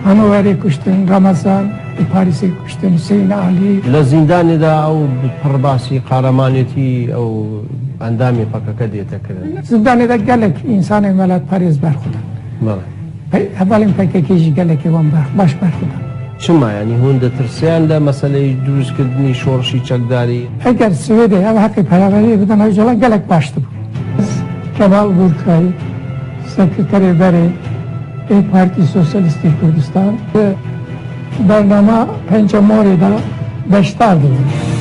Hanoverê kuştin, Ramazan, Parîsê kuştin Hüseyin Alî. لە زیندانێدا ئەو پڕباسی قارەمانێتی ئەو ئەندامی پەکەکە دێتە کردن. Zindanê de gelek însanê meletparêz berxwe dan. بەڵێ. Pe- Hevalên P K K jî gelekê wan ber- baş berxwe dan. چما یعنی هون دەترسیان لە مەسلەی دروستکردنی شۆڕشی چەکداری؟ Eger Swêdê ev heqê peyaveriyê bidin Ocalan gelek baş dibû. Kemal Burkay, sekreterê berê ê Partî Sosyalîstî Kurdistan, di bernama Penca Morê de beşdar dibû.